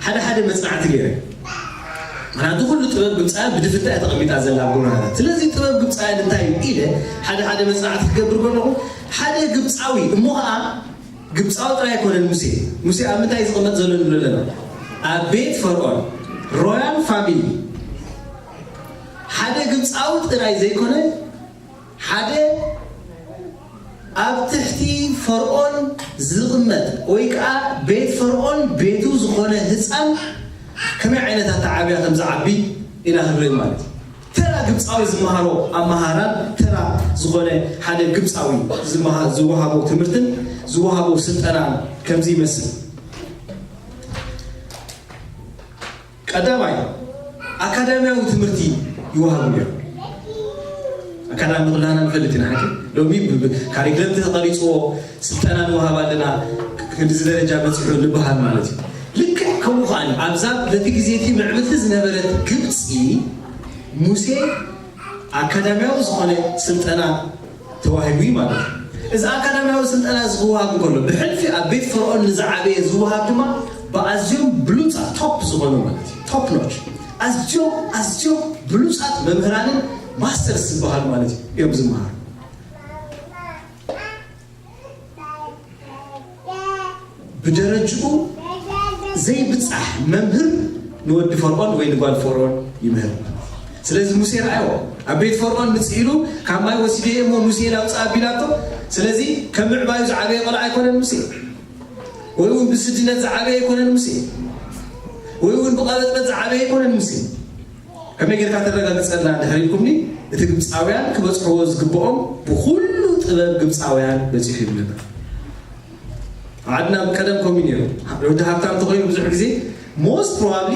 ሓደ ሓደ መፅናዕቲ ገይረ። ምክንያቱ ኩሉ ጥበብ ግብፃውያን ብድፍንታ እያ ተቐሚጣ ዘላ ኣብ ጎናታት። ስለዚ ጥበብ ግብፃውያን እንታይ እዩ ኢለ ሓደ ሓደ መፅናዕቲ ክገብር ከለኹ ሓደ ግብፃዊ እሞ ከዓ ግብፃዊ ጥራይ ኣይኮነን ሙሴ። ሙሴ ኣብ ምንታይ ዝቕመጥ ዘሎ ንብሎ ኣለና? ኣብ ቤት ፈርዖን ሮያል ፋሚሊ ሓደ ግብፃዊ ጥራይ ዘይኮነ ሓደ ኣብ ትሕቲ ፈርዖን ዝቕመጥ ወይ ከዓ ቤት ፈርዖን ቤቱ ዝኾነ ህፃን ከመይ ዓይነት ኣተዓብያ ከም ዝዓቢ ኢና ክንርኢ ማለት እዩ። ተራ ግብፃዊ ዝመሃሮ ኣመሃራን ተራ ዝኾነ ሓደ ግብፃዊ ዝመሃ- ዝወሃቦ ትምህርትን ዝወሃቦ ስልጠናን ከምዚ ይመስል። ቀዳማይ ኣካዳሚያዊ ትምህርቲ ይወሃቡ ነይሩ። ኣካዳሚ ኩላና ንፈልጥ ኢና። ሓቂ ሎሚ ብ- ብ- ካሪክለም ተቐሪፅዎ ስልጠና ንወሃብ ኣለና፣ ክንዲዚ ደረጃ በፂሑ ንበሃል ማለት እዩ። ልክዕ ከምኡ ከዓኒ ኣብዛ በቲ ግዜ እቲ ምዕብልቲ ዝነበረት ግብፂ ሙሴ ኣካዳሚያዊ ዝኾነ ስልጠና ተዋሂቡ እዩ ማለት እዩ። እዚ ኣካዳሚያዊ ስልጠና እዚ ክወሃብ እንከሎ ብሕልፊ ኣብ ቤት ፈርዖን ንዝዓበየ ዝወሃብ ድማ ብኣዝዮም ብሉፃት ቶፕ ዝኾኑ ማለት እዩ። ቶፕ ኖች ኣዝዮም ኣዝዮም ብሉፃት መምህራንን ማስተርስ ዝበሃሉ ማለት እዩ እዮም ዝመሃሩ። ብደረጅኡ ዘይብፃሕ መምህር ንወዲ ፈርዖን ወይ ንጓል ፈርዖን ይምህር። ስለዚ ሙሴ ረኣዮ ኣብ ቤት ፈርዖን ምፅእ ኢሉ ካብ ማይ ወሲደ እሞ ሙሴ ላውፅእ ኣቢላቶ። ስለዚ ከም ምዕባዩ ዝዓበየ ቆልዓ ኣይኮነን ሙሴ፣ ወይ እውን ብስድነት ዝዓበየ ኣይኮነን ሙሴ፣ ወይ እውን ብቐበጥበት ዝዓበየ ኣይኮነን ሙሴ። ከመይ ጌርካ ተረጋግፀልና እንድሕር ኢልኩምኒ፣ እቲ ግብፃውያን ክበፅሕዎ ዝግብኦም ብኩሉ ጥበብ ግብፃውያን በፂሑ ይብል ነበር። ዓድና ቀደም ከምኡ ነይሩ። ወዲ ሃብታም ተኮይኑ ብዙሕ ግዜ ሞስት ፕሮባብሊ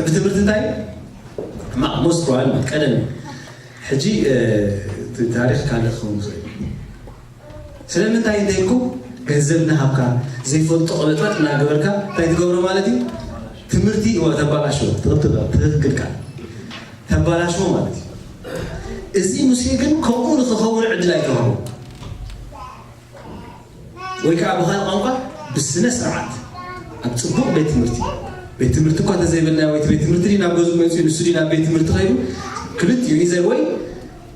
ብትምህርቲ እንታይ ማ ሞስት ፕሮባብሊ ቀደም እዩ። ሕጂ እቲ ታሪክ ካልእ ክኸውን ይኽእል እዩ። ስለምንታይ እንተይልኩም ገንዘብ እናሃብካ ዘይፈልጦ ቅበጥበጥ እናገበርካ እንታይ ትገብሮ ማለት እዩ? ትምህርቲ እወ ተባላሽዎ። ትኽክል ትኽክል ቃል ተባላሽዎ ማለት እዩ። እዚ ሙሴ ግን ከምኡ ንክኸውን ዕድል ኣይተዋህቦ። ወይ ከዓ ብኻል ቋንቋ ብስነ ስርዓት ኣብ ፅቡቕ ቤት ትምህርቲ ቤት ትምህርቲ እኳ ተዘይበልና ወይ ቤት ትምህርቲ ናብ ገዙ መፅኡ ንሱ ናብ ቤት ትምህርቲ ከይዱ ክልቲኡ ኢዘር ወይ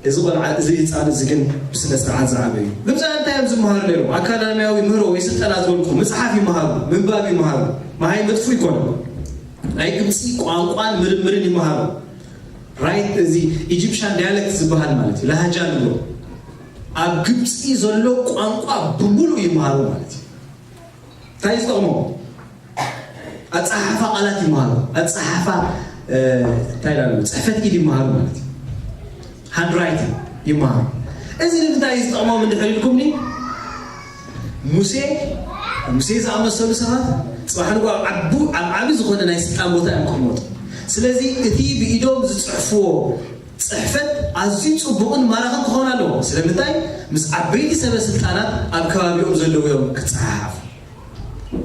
እዚ ቆልዓ እዚ ህፃን እዚ ግን ብስነ ስርዓት ዝዓበ እዩ። ግብፃውያን እንታይ እዮም ዝመሃሩ ነይሮም? ኣካዳሚያዊ ምህሮ ወይ ስልጠና ዝበልኩ መፅሓፍ ይመሃሩ፣ ምንባብ ይመሃሩ፣ መሃይ መጥፉ ይኮኑ። ናይ ግብፂ ቋንቋን ምርምርን ይመሃሩ። ራይት እዚ ኢጂፕሽያን ዳያለክት ዝበሃል ማለት እዩ። ላሃጃ ንብሎ ኣብ ግብፂ ዘሎ ቋንቋ ብምሉእ ይመሃሩ ማለት እዩ። እንታይ ዝጠቕሞ ኣፀሓሓፋ ቃላት ይመሃሩ። ኣፀሓሓፋ እንታይ ላ ፅሕፈት ኢድ ይመሃሩ ማለት እዩ። ሃንድራይቲንግ ይመሃሩ። እዚ ንምንታይ እዩ ዝጠቕሞም እንድሕር ኢልኩምኒ ሙሴ ሙሴ ዝኣመሰሉ ሰባት ፅባሕ ንጎ ኣብ ዓቢ ዝኾነ ናይ ስልጣን ቦታ እዮም ክቕመጡ። ስለዚ እቲ ብኢዶም ዝፅሕፍዎ ፅሕፈት ኣዝዩ ፅቡቕን ማራኽን ክኸውን ኣለዎ። ስለምንታይ ምስ ዓበይቲ ሰበ ስልጣናት ኣብ ከባቢኦም ዘለዉ እዮም ክፀሓሓፉ።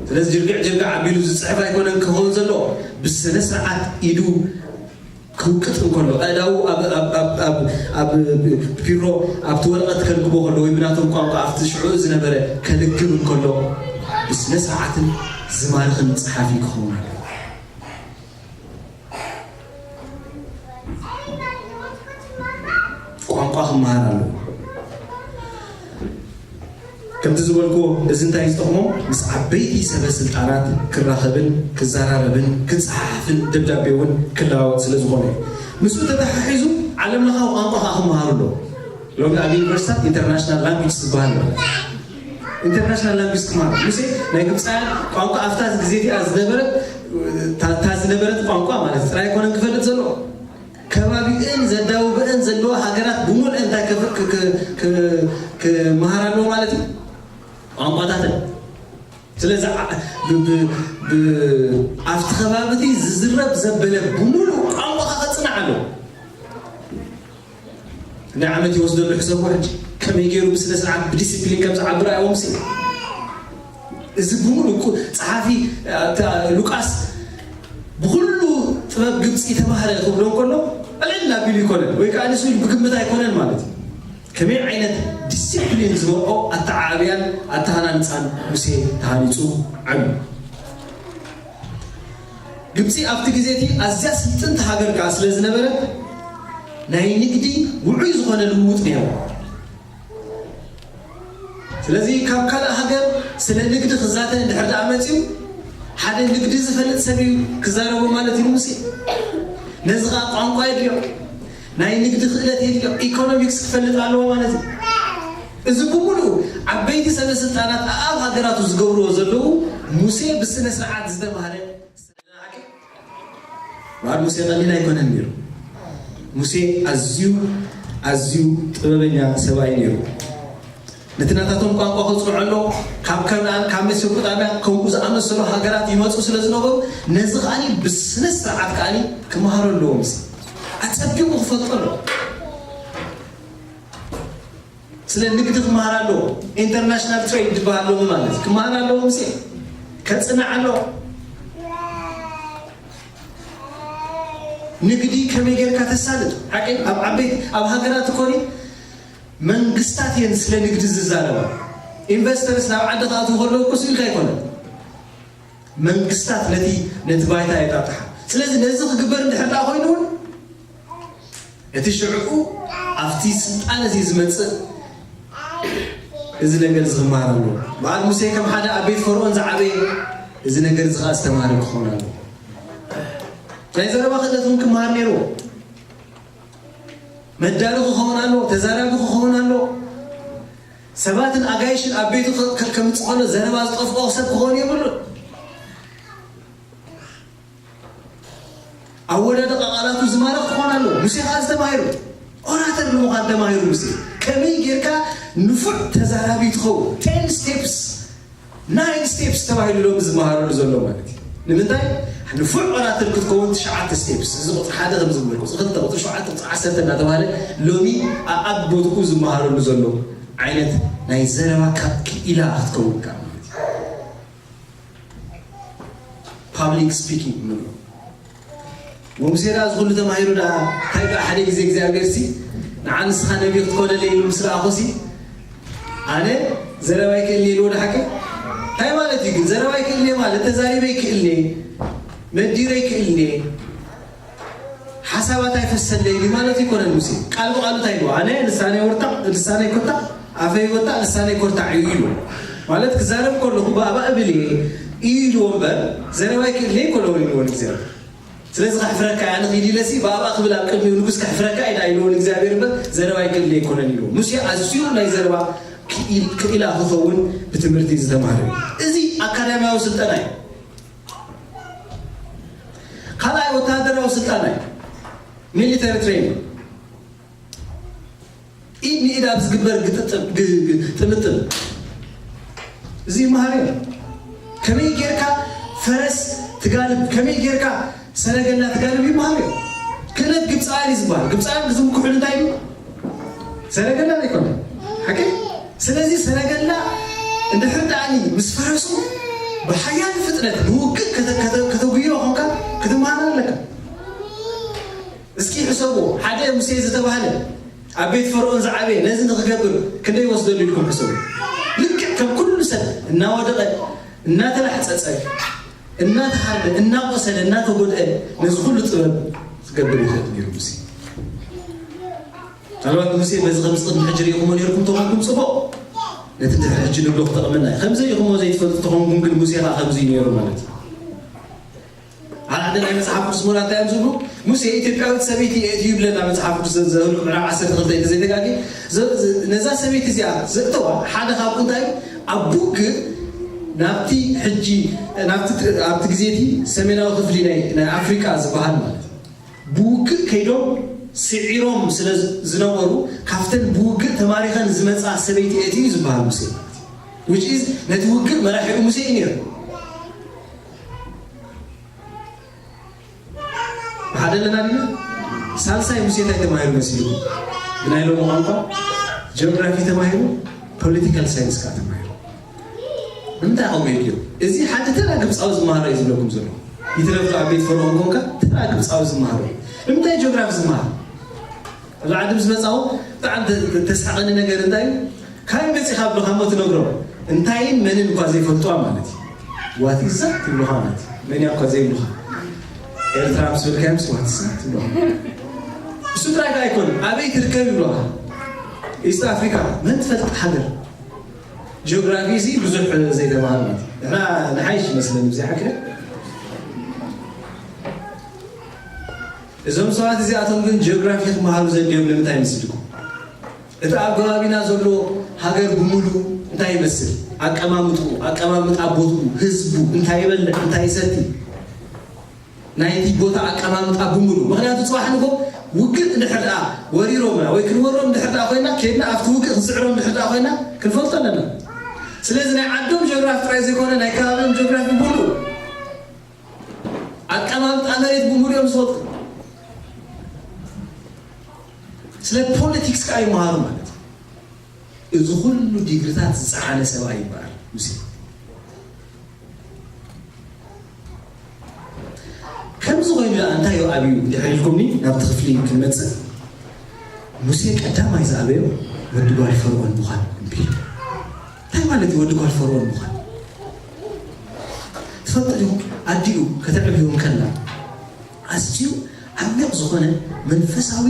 ስለዚ ጅርግዕ ጅርግዕ ኣቢሉ ዝፅሕፍ ኣይኮነን ክኸውን ዘለዎ። ብስነ ስርዓት ኢዱ ክውቅጥ እንከሎ ኣእዳዉ ኣብ ፒሮ ኣብቲ ወረቐት ከልግቦ ከሎ ወይ ብናቶም ቋንቋ ኣብቲ ሽዑ ዝነበረ ከልግብ እንከሎ ብስነ ስርዓትን ዝማርኽን ፀሓፊ ክኸውን ኣለዎ። ቋንቋ ክመሃር ኣለዎ። ከምቲ ዝበልኩዎ እዚ እንታይ ዝጠቕሞ ምስ ዓበይቲ ሰበ ስልጣናት ክራኸብን ክዘራረብን ክፀሓሕፍን ደብዳቤ እውን ክለዋወጥ ስለ ዝኾነ እዩ። ምስኡ ተተሓሒዙ ዓለም ለኻዊ ቋንቋ ከዓ ክመሃሩ ኣለዎ። ሎሚ ኣብ ዩኒቨርሲታት ኢንተርናሽናል ላንጉጅ ዝበሃል ኣሎ። ኢንተርናሽናል ላንጉጅ ክመሃር ሙሴ ናይ ግብፃውያን ቋንቋ ኣብታ ግዜ እቲኣ ዝነበረት እታ ዝነበረት ቋንቋ ማለት ጥራይ ኣይኮነን ክፈልጥ ዘለዎ ከባቢእን ዘዳውበእን ዘለዋ ሃገራት ብምሉእ እንታይ ክመሃር ኣለዎ ማለት እዩ ቋንቋታተን። ስለዚ ኣብቲ ከባቢ እቲ ዝዝረብ ዘበለ ብምሉእ ቋንቋ ከፅናዕ ኣለዎ። ናይ ዓመት ይወስደሉ ሕሰቡ ሕጂ ከመይ ገይሩ ብስነ ስርዓት ብዲስፕሊን ከም ዝዓብር ኣይዎም ሲ እዚ ብምሉእ ጸሓፊ ሉቃስ ብኩሉ ጥበብ ግብፂ ተባህረ ክብሎ ከሎ ዕልል ኣቢሉ ይኮነን ወይ ከዓ ንሱ ብግምት ኣይኮነን ማለት እዩ። ከመይ ዓይነት ዲስፕሊን ዝመርኦ ኣተዓባብያን ኣተሃናንፃን ሙሴ ተሃኒፁ ዓብዩ። ግብፂ ኣብቲ ግዜ እቲ ኣዝያ ስልጥንቲ ሃገር ከዓ ስለ ዝነበረት ናይ ንግዲ ውዑይ ዝኾነ ልውውጥ ነይሩ። ስለዚ ካብ ካልእ ሃገር ስለ ንግዲ ክዛተ እንድሕር ደኣ መፅዩ ሓደ ንግዲ ዝፈልጥ ሰብ እዩ ክዛረቦ ማለት እዩ ሙሴ። ነዚ ከዓ ቋንቋ የድልዮ፣ ናይ ንግዲ ክእለት የድልዮ፣ ኢኮኖሚክስ ክፈልጥ ኣለዎ ማለት እዩ። እዚ ብምሉኡ ዓበይቲ ሰበ ስልጣናት ኣብ ሃገራቱ ዝገብርዎ ዘለዉ ሙሴ ብስነ ስርዓት ዝተባህለ በዓል ሙሴ ቀሊል ኣይኮነን ነይሩ። ሙሴ ኣዝዩ ኣዝዩ ጥበበኛ ሰብኣይ ነይሩ። ነቲ ናታቶም ቋንቋ ከጽንዖ ኣሎ። ካብ ከነኣን ካብ ሜሶፖጣምያ ከምኡ ዝኣመሰሉ ሃገራት ይመጹ ስለ ዝነበሩ ነዚ ከኣኒ ብስነ ስርዓት ከኣኒ ክመሃሮ ኣለዎ። ሙሴ ኣጸቢቑ ክፈልጦ ኣለዎ። ስለ ንግዲ ክመሃር ኣለዎ። ኢንተርናሽናል ትሬድ ዝበሃል ኣለዎ ማለት ክመሃር ኣለዎ። ሙሴ ከጽንዕ ኣለዎ። ንግዲ ከመይ ጌርካ ተሳልጥ ሓቂ ኣብ ዓበይቲ ኣብ ሃገራት እኮኒ መንግስታት እየን ስለ ንግዲ ዝዛረባ። ኢንቨስተርስ ናብ ዓዲ ክኣትዉ ከለዉ እኮ ስኢልካ ኣይኮነን። መንግስታት ነቲ ነቲ ባይታ የጣጥሓ። ስለዚ ነዚ ክግበር እንድሕር ደኣ ኮይኑ እውን እቲ ሽዕኡ ኣብቲ ስልጣን እዚ ዝመጽእ እዚ ነገር እዚ ክመሃር ኣለዎ። በዓል ሙሴ ከም ሓደ ኣብ ቤት ፈርኦን ዝዓበየ እዚ ነገር እዚ ከዓ ዝተማሃረ ክኸውን ኣለዎ። ናይ ዘረባ ክእለት እውን ክመሃር ነይርዎ። መዳሪ ክኸውን ኣለዎ፣ ተዛራቢ ክኸውን ኣለዎ። ሰባትን ኣጋይሽን ኣብ ቤቱ ከ- ከ- ከምፅእ ከሎ ዘረባ ዝጠፍኦ ሰብ ክኸውን የብሉን። ኣወዳድቃ ቃላቱ ዝማረኽ ክኾን ኣለዎ። ሙሴ ከዓ ዝተማሂሩ ኦራተር ንምዃን ተማሂሩ። ሙሴ ከመይ ጌርካ ንፉዕ ተዛራቢ ትኸውን ቴን ስቴፕስ ናይን ስቴፕስ ተባሂሉ ሎም ዝመሃረሉ ዘሎ ማለት እዩ። ንምንታይ ንፉዕ ኦራተር ክትከውን ትሽዓተ ስቴፕስ እዚ ቁፅሪ ሓደ ከም ዝግበር ቁፅሪ ክልተ ቁፅሪ ሸውዓተ ቁፅሪ ዓሰርተ እናተባሃለ ሎሚ ኣብ ቦትኡ ዝመሃረሉ ዘሎ ዓይነት ናይ ዘረባ ካብ ክኢላ ክትከውን ካብ ማለት እዩ። ፓብሊክ ስፒኪንግ ንብሎ። ወሙሴ ደኣ እዚ ኩሉ ተማሂሩ ደኣ እንታይ ደኣ ሓደ ግዜ እግዚኣብሔር ሲ ንዓ ንስኻ ነቢ ክትኮነለይ ኢሉ ምስ ረኣኹ ሲ ኣነ ዘረባ ይክእልኒ ኢልዎ ደሓቂ እንታይ ማለት እዩ ግን ዘረባ ይክእልኒ ማለት ተዛሪበ ይክእልኒ መዲረ ይክእልኒ ሓሳባት ኣይፈሰለይ ኢሉ ማለት ይኮነን ሙሴ ቃል ብቃሉ እንታይ ኢልዎ ኣነ ልሳነይ ወርታዕ ልሳነይ ኮታዕ ኣፈይ ወታዕ ልሳነይ ኮርታዕ እዩ ኢሉ ማለት ክዛረብ ከለኹ ብኣባ እብል እየ ኢልዎ እምበር ዘረባ ይክእልኒ ይኮነውን ኢልዎ እግዚኣብሔር ስለዚ ከሕፍረካ እያ ንኺድ ኢለሲ ብኣባ ክብል ኣብ ቅድሚኡ ንጉስ ከሕፍረካ እየ ኢልዎ እግዚኣብሔር እምበር ዘረባ ይክእልኒ ይኮነን ኢልዎ ሙሴ ኣዝዩ ናይ ዘረባ ክኢላ ክኸውን ብትምህርቲ ዝተማሃረ እዩ እዚ ኣካዳሚያዊ ስልጠና እዩ ካልኣይ ወታደራዊ ስልጠና እዩ ሚሊተሪ ትሬኒንግ ኢድ ንኢድ ኣብ ዝግበር ግጥጥም ጥምጥም እዚ ይመሃር እዩ ከመይ ጌርካ ፈረስ ትጋልብ ከመይ ጌርካ ሰረገላ ትጋልብ ይመሃር እዩ ክእለት ግብፃውያን እዩ ዝበሃል ግብፃውያን ዝምክሑሉ እንታይ እዩ ሰረገላ ዘይኮነ ሓቂ ስለዚ ሰረገላ እንድሕር ደኣኒ ምስ ፈረሱ ብሓያል ፍጥነት ንውግእ ከተጉዮ ኾንካ ክትመሃር ኣለካ እስኪ ሕሰቡ ሓደ ሙሴ ዝተባህለ ኣብ ቤት ፈርኦን ዝዓበየ ነዚ ንክገብር ክንደይ ወስደሉ ኢልኩም ሕሰቡ ልክዕ ከም ኩሉ ሰብ እናወደቐ እናተላሕፀፀ እናተሃርደ እናቆሰለ እናተጎድአ ነዚ ኩሉ ጥበብ ክገብር ይኽእል ነይሩ ሙሴ ምናልባት ሙሴ በዚ ከምዚ ቅድሚ ሕጂ ርኢኹሞ ነይርኩም ተኾንኩም ፅቡቕ ነቲ ድሕሪ ሕጂ ንብሎ ክጠቕመና እዩ ከምዚ ርኢኹሞ ዘይትፈልጡ ተኾንኩም ግን ሙሴ ከዓ ከምዚ እዩ ነይሩ ማለት እዩ ሓደ ሓደ ናይ መፅሓፍ ቅዱስ ምሁራት እንታይ እዮም ዝብሉ ሙሴ ኢትዮጵያዊት ሰበይቲ የእትዩ ይብለና መፅሓፍ ቅዱስ ዘህልቁ ምዕራፍ ዓሰርተ ክልተ እንተዘይተጋጊ ነዛ ሰበይቲ እዚኣ ዘእተዋ ሓደ ካብኡ እንታይ ኣብ ውግእ ናብቲ ሕጂ ኣብቲ ግዜ እቲ ሰሜናዊ ክፍሊ ናይ ኣፍሪቃ ዝበሃል ማለት ብውግእ ከይዶም ስዒሮም ስለ ዝነበሩ ካብተን ብውግእ ተማሪኸን ዝመፃ ሰበይቲ እትዩ ዝበሃል ሙሴ which is ነቲ ውግእ መራሒኡ ሙሴ እዩ ነይሩ ሓደ ኣለና ዲና ሳልሳይ ሙሴ እንታይ ተማሂሩ መሲሉ ብናይ ሎሚ ቋንቋ ጂኦግራፊ ተማሂሩ ፖለቲካል ሳይንስ ከዓ ተማሂሩ ንምንታይ ከምኡ የድልዮ እዚ ሓደ ተራ ግብፃዊ ዝመሃሮ እዩ ዝብለኩም ዘሎ ይትረፍ ኣብ ቤት ፈርዖን ኮንካ ተራ ግብፃዊ ዝመሃሮ እዩ ንምንታይ ጂኦግራፊ ዝመሃር ኣብዚ ዓዲ ምስ መፃኹ ብጣዕሚ ተስሓቐኒ ነገር እንታይ እዩ ካበይ መፂኻ ብለኻ እሞ ትነግሮም እንታይን መንን እኳ ዘይፈልጥዋ ማለት እዩ ዋት ኢዝ ዛት ይብሉኻ ማለት እዩ መን እያ እኳ ዘይብሉኻ ኤርትራ ምስ በልካዮምስ ዋት ኢዝ ዛት ይብሉኻ እሱ ጥራይ ከዓ ኣይኮነ ኣበይ ትርከብ ይብሉኻ ኢስት ኣፍሪካ መን ትፈልጥ ሃገር ጂኦግራፊ እዚ ብዙሕ ዘይተማሃርና ንሕና ንሓይሽ ይመስለኒ ብዚ ሓቂ እዞም ሰባት እዚኣቶም ግን ጂኦግራፊ ክመሃሩ ዘድልዮም ንምንታይ ይመስልኩም? እቲ ኣብ ከባቢና ዘሎ ሃገር ብምሉኡ እንታይ ይመስል? ኣቀማምጥኡ፣ ኣቀማምጣ ቦትኡ፣ ህዝቡ እንታይ ይበልዕ፣ እንታይ ይሰቲ፣ ናይቲ ቦታ ኣቀማምጣ ብምሉኡ። ምኽንያቱ ጽባሕ ንግሆ ውግእ እንድሕር ደኣ ወሪሮምና ወይ ክንወሮም እንድሕር ደኣ ኮይና፣ ከይድና ኣብቲ ውግእ ክንስዕሮም እንድሕር ደኣ ኮይና፣ ክንፈልጦ ኣለና። ስለዚ ናይ ዓዶም ጂኦግራፊ ጥራይ ዘይኮነ፣ ናይ ከባቢኦም ጂኦግራፊ ብምሉኡ፣ ኣቀማምጣ መሬት ብምሉኦም ዝፈልጡ፣ ስለ ፖለቲክስ ከኣ ይመሃሩ ማለት እዩ። እዚ ኩሉ ዲግሪታት ዝጸዓነ ሰብኣይ ይበሃል ሙሴ። ከምዚ ኮይኑ ደኣ እንታይ እዩ ኣብዩ ድሕሪ ኢልኩምኒ ናብቲ ክፍሊ ክንመጽእ፣ ሙሴ ቀዳማይ ዝኣበዮ ወዲ ጓል ፈርዖን ምዃን እምቢ ኢሉ። እንታይ ማለት እዩ ወዲ ጓል ፈርዖን ምዃን? ትፈልጡ ዲኹም? ኣዲኡ ከተዕብዩ እንከላ ኣዝዩ ዓሚቕ ዝኾነ መንፈሳዊ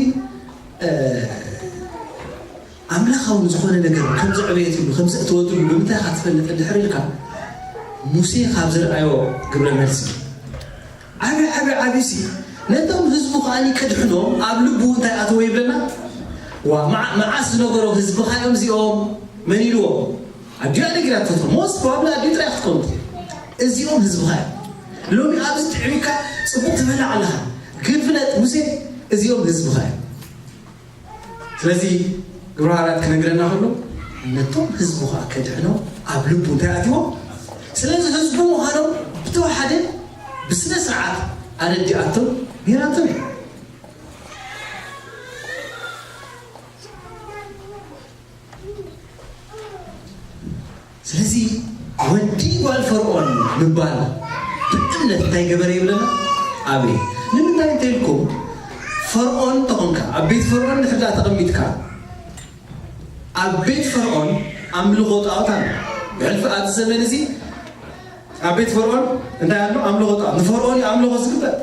ኣምላኻዊ ዝኾነ ነገር ከም ዘዕበየትሉ ከም ዘእተወትሉ ብምንታይ ኢኻ ትፈልጥ እንድሕር ኢልካ፣ ሙሴ ካብ ዝረኣዮ ግብረ መልሲ ዓቢ ዓቢ ዓቢ ሲ ነቶም ህዝቡ ከኣ ከድሕኖም ኣብ ልቡ እንታይ ኣተወ ይብለና። ዋ መዓ- መዓስ ዝነበሮ ህዝብኻ እዮም እዚኦም? መን ኢልዎ? ኣዲኡ ኣደጊራቶ። ሞስት ፕሮባብሊ ኣዲኡ ጥራይ ክትከውን ትኽእል። እዚኦም ህዝብኻ እዮም። ሎሚ ኣብዚ ጥዕሚካ ጽቡቕ ትበልዕ ኣለኻ፣ ግን ፍለጥ ሙሴ፣ እዚኦም ህዝብኻ እዮም። ስለዚ ግብረ ሃዋርያት ክነግረና ከሎ ነቶም ህዝቡ ከኣ ከድሕኖም ኣብ ልቡ እንታይ ኣትዎ? ስለዚ ህዝቡ ምዃኖም ብተወሓደ ብስነ ስርዓት ኣረዲኣቶም ነይራቶም እያ። ስለዚ ወዲ ጓል ፈርዖን ምባል ብእምነት እንታይ ገበረ ይብለና? ኣበየ። ንምንታይ እንተኢልኩም ፈርዖን እንተኾንካ ኣብ ቤት ፈርዖን ድሕር ደኣ ተቐሚጥካ ኣብ ቤት ፈርዖን ኣምልኾ ጣዖት ኣሎ። ብሕልፊ ኣብዚ ዘመን እዚ ኣብ ቤት ፈርዖን እንታይ ኣሎ? ኣምልኾ ጣዖት። ንፈርዖን እዩ ኣምልኾ ዝግበር።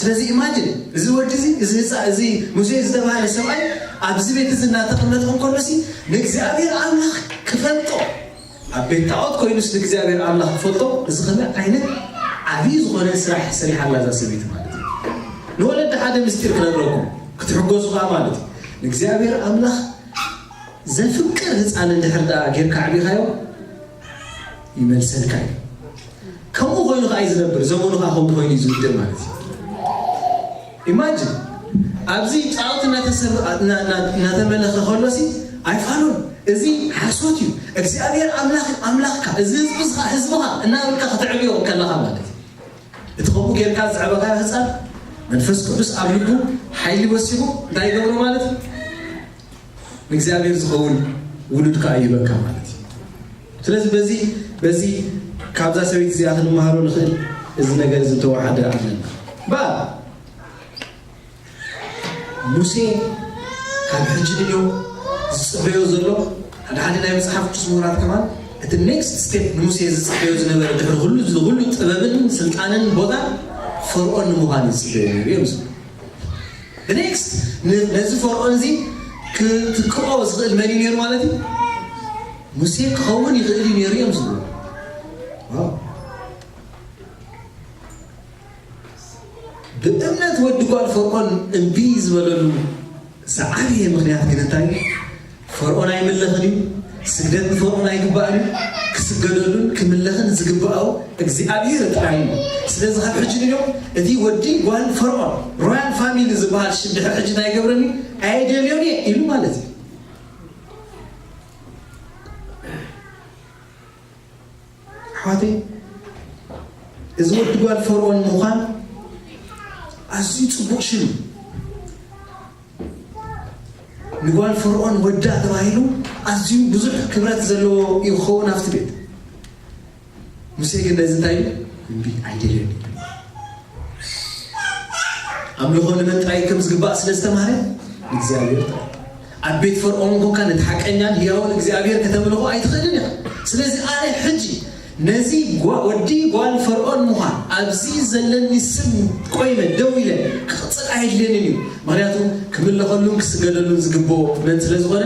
ስለዚ ኢማጅን እዚ ወዲ እዚ እዚ ህፃ እዚ ሙሴ ዝተባሃለ ሰብኣይ ኣብዚ ቤት እዚ እናተቐመጠ እንከሎሲ ንእግዚኣብሔር ኣምላኽ ክፈልጦ ኣብ ቤት ጣዖት ኮይኑስ ንእግዚኣብሔር ኣምላኽ ክፈልጦ እዚ ከመይ ዓይነት ዓብዪ ዝኾነ ስራሕ ሰሪሓላ እዛ ሰበይቲ ማለት እዩ። ንወለዲ ሓደ ምስጢር ክነግረኩም ክትሕገዙ ከዓ ማለት እዩ። ንእግዚኣብሔር ኣምላኽ ዘፍቅር ህፃን እንድሕር ደኣ ጌርካ ዓቢኻዮ ይመልሰልካ እዩ። ከምኡ ኮይኑ ከዓ እዩ ዝነብር፣ ዘመኑ ከዓ ከምኡ ኮይኑ እዩ ዝውድእ ማለት እዩ። ኢማጅን ኣብዚ ጣዖት እናተሰብ- እና- እና- እናተመለኸ ከሎሲ ኣይፋሉን። እዚ ሓሶት እዩ። እግዚኣብሔር ኣምላኽ ኣምላኽካ እዚ ህዝቢ ህዝብኻ እናበልካ ከተዕብዮ ከለኻ ማለት እዩ። እቲ ከምኡ ጌርካ ዘዕበኻዮ ህፃን መንፈስ ቅዱስ ኣብ ልቡ ሓይሊ ወሲኹ እንታይ ይገብሮ ማለት እዩ? ንእግዚኣብሔር ዝኸውን ውሉድ ከዓ ይህበካ ማለት እዩ። ስለዚ በዚ በዚ ካብዛ ሰበይቲ እዚኣ ክንመሃሮ ንኽእል እዚ ነገር እዚ እንተወሓደ ኣለና። እምበኣር ሙሴ ካብ ሕጂ ንዮ ዝፅበዮ ዘሎ ሓደ ሓደ ናይ መፅሓፍ ቅዱስ ምሁራት ከማን እቲ ኔክስት ስቴፕ ንሙሴ ዝፅበዮ ዝነበረ ድሕሪ ኩሉ እዚ ኩሉ ጥበብን ስልጣንን ቦታን ፈርዖን ንምዃን እዩ ዝፅበዮ ነይሩ እዮም ዝብሉ። ኔክስት ነዚ ፈርዖን እዚ ክትክኦ ዝኽእል መን እዩ ነይሩ ማለት እዩ? ሙሴ ክኸውን ይኽእል እዩ ነይሩ እዮም ዝብሉ። ብእምነት ወዲ ጓል ፈርዖን እምቢ ዝበለሉ ዝዓብየ ምኽንያት ግን እንታይ እዩ? ፈርዖን ኣይምለኽን እዩ። ስግደት ንፈርዖን ኣይግባእን እዩ። ክስገደሉን ክምለኽን ዝግባኦ እግዚኣብሔር ጥራይ እዩ። ስለዚ ካብ ሕጂ ንዮ እቲ ወዲ ጓል ፈርዖን ሮያል ፋሚሊ ዝበሃል ሽም ድሕሪ ሕጂ እንታይ ገብረኒ ኣየደልዮን እየ ኢሉ ማለት እዩ። ኣሕዋተይ እዚ ወዲ ጓል ፈርዖን ምዃን ኣዝዩ ፅቡቕ ሽም እዩ። ንጓል ፈርዖን ወዳ ተባሂሉ ኣዝዩ ብዙሕ ክብረት ዘለዎ እዩ ክኸውን ኣብቲ ቤት። ሙሴ ግን ነዚ እንታይ ኢሉ? እምቢ ኣይደልዮን እዩ። ኣምልኾ ንመን ጥራይ ከም ዝግባእ ስለ ዝተማህረ ንእግዚኣብሔር ጥራይ። ኣብ ቤት ፈርዖን ኮንካ ነቲ ሓቀኛን ህያውን እግዚኣብሔር ከተምልኾ ኣይትኽእልን ኢኻ። ስለዚ ኣነ ሕጂ ነዚ ወዲ ጓል ፈርዖን ምዃን ኣብዚ ዘለኒ ስም ቆይመ ደው ኢለ ክቕፅል ኣየድልየንን እዩ። ምክንያቱ ክምለኸሉን ክስገደሉን ዝግብኦ መን ስለ ዝኾነ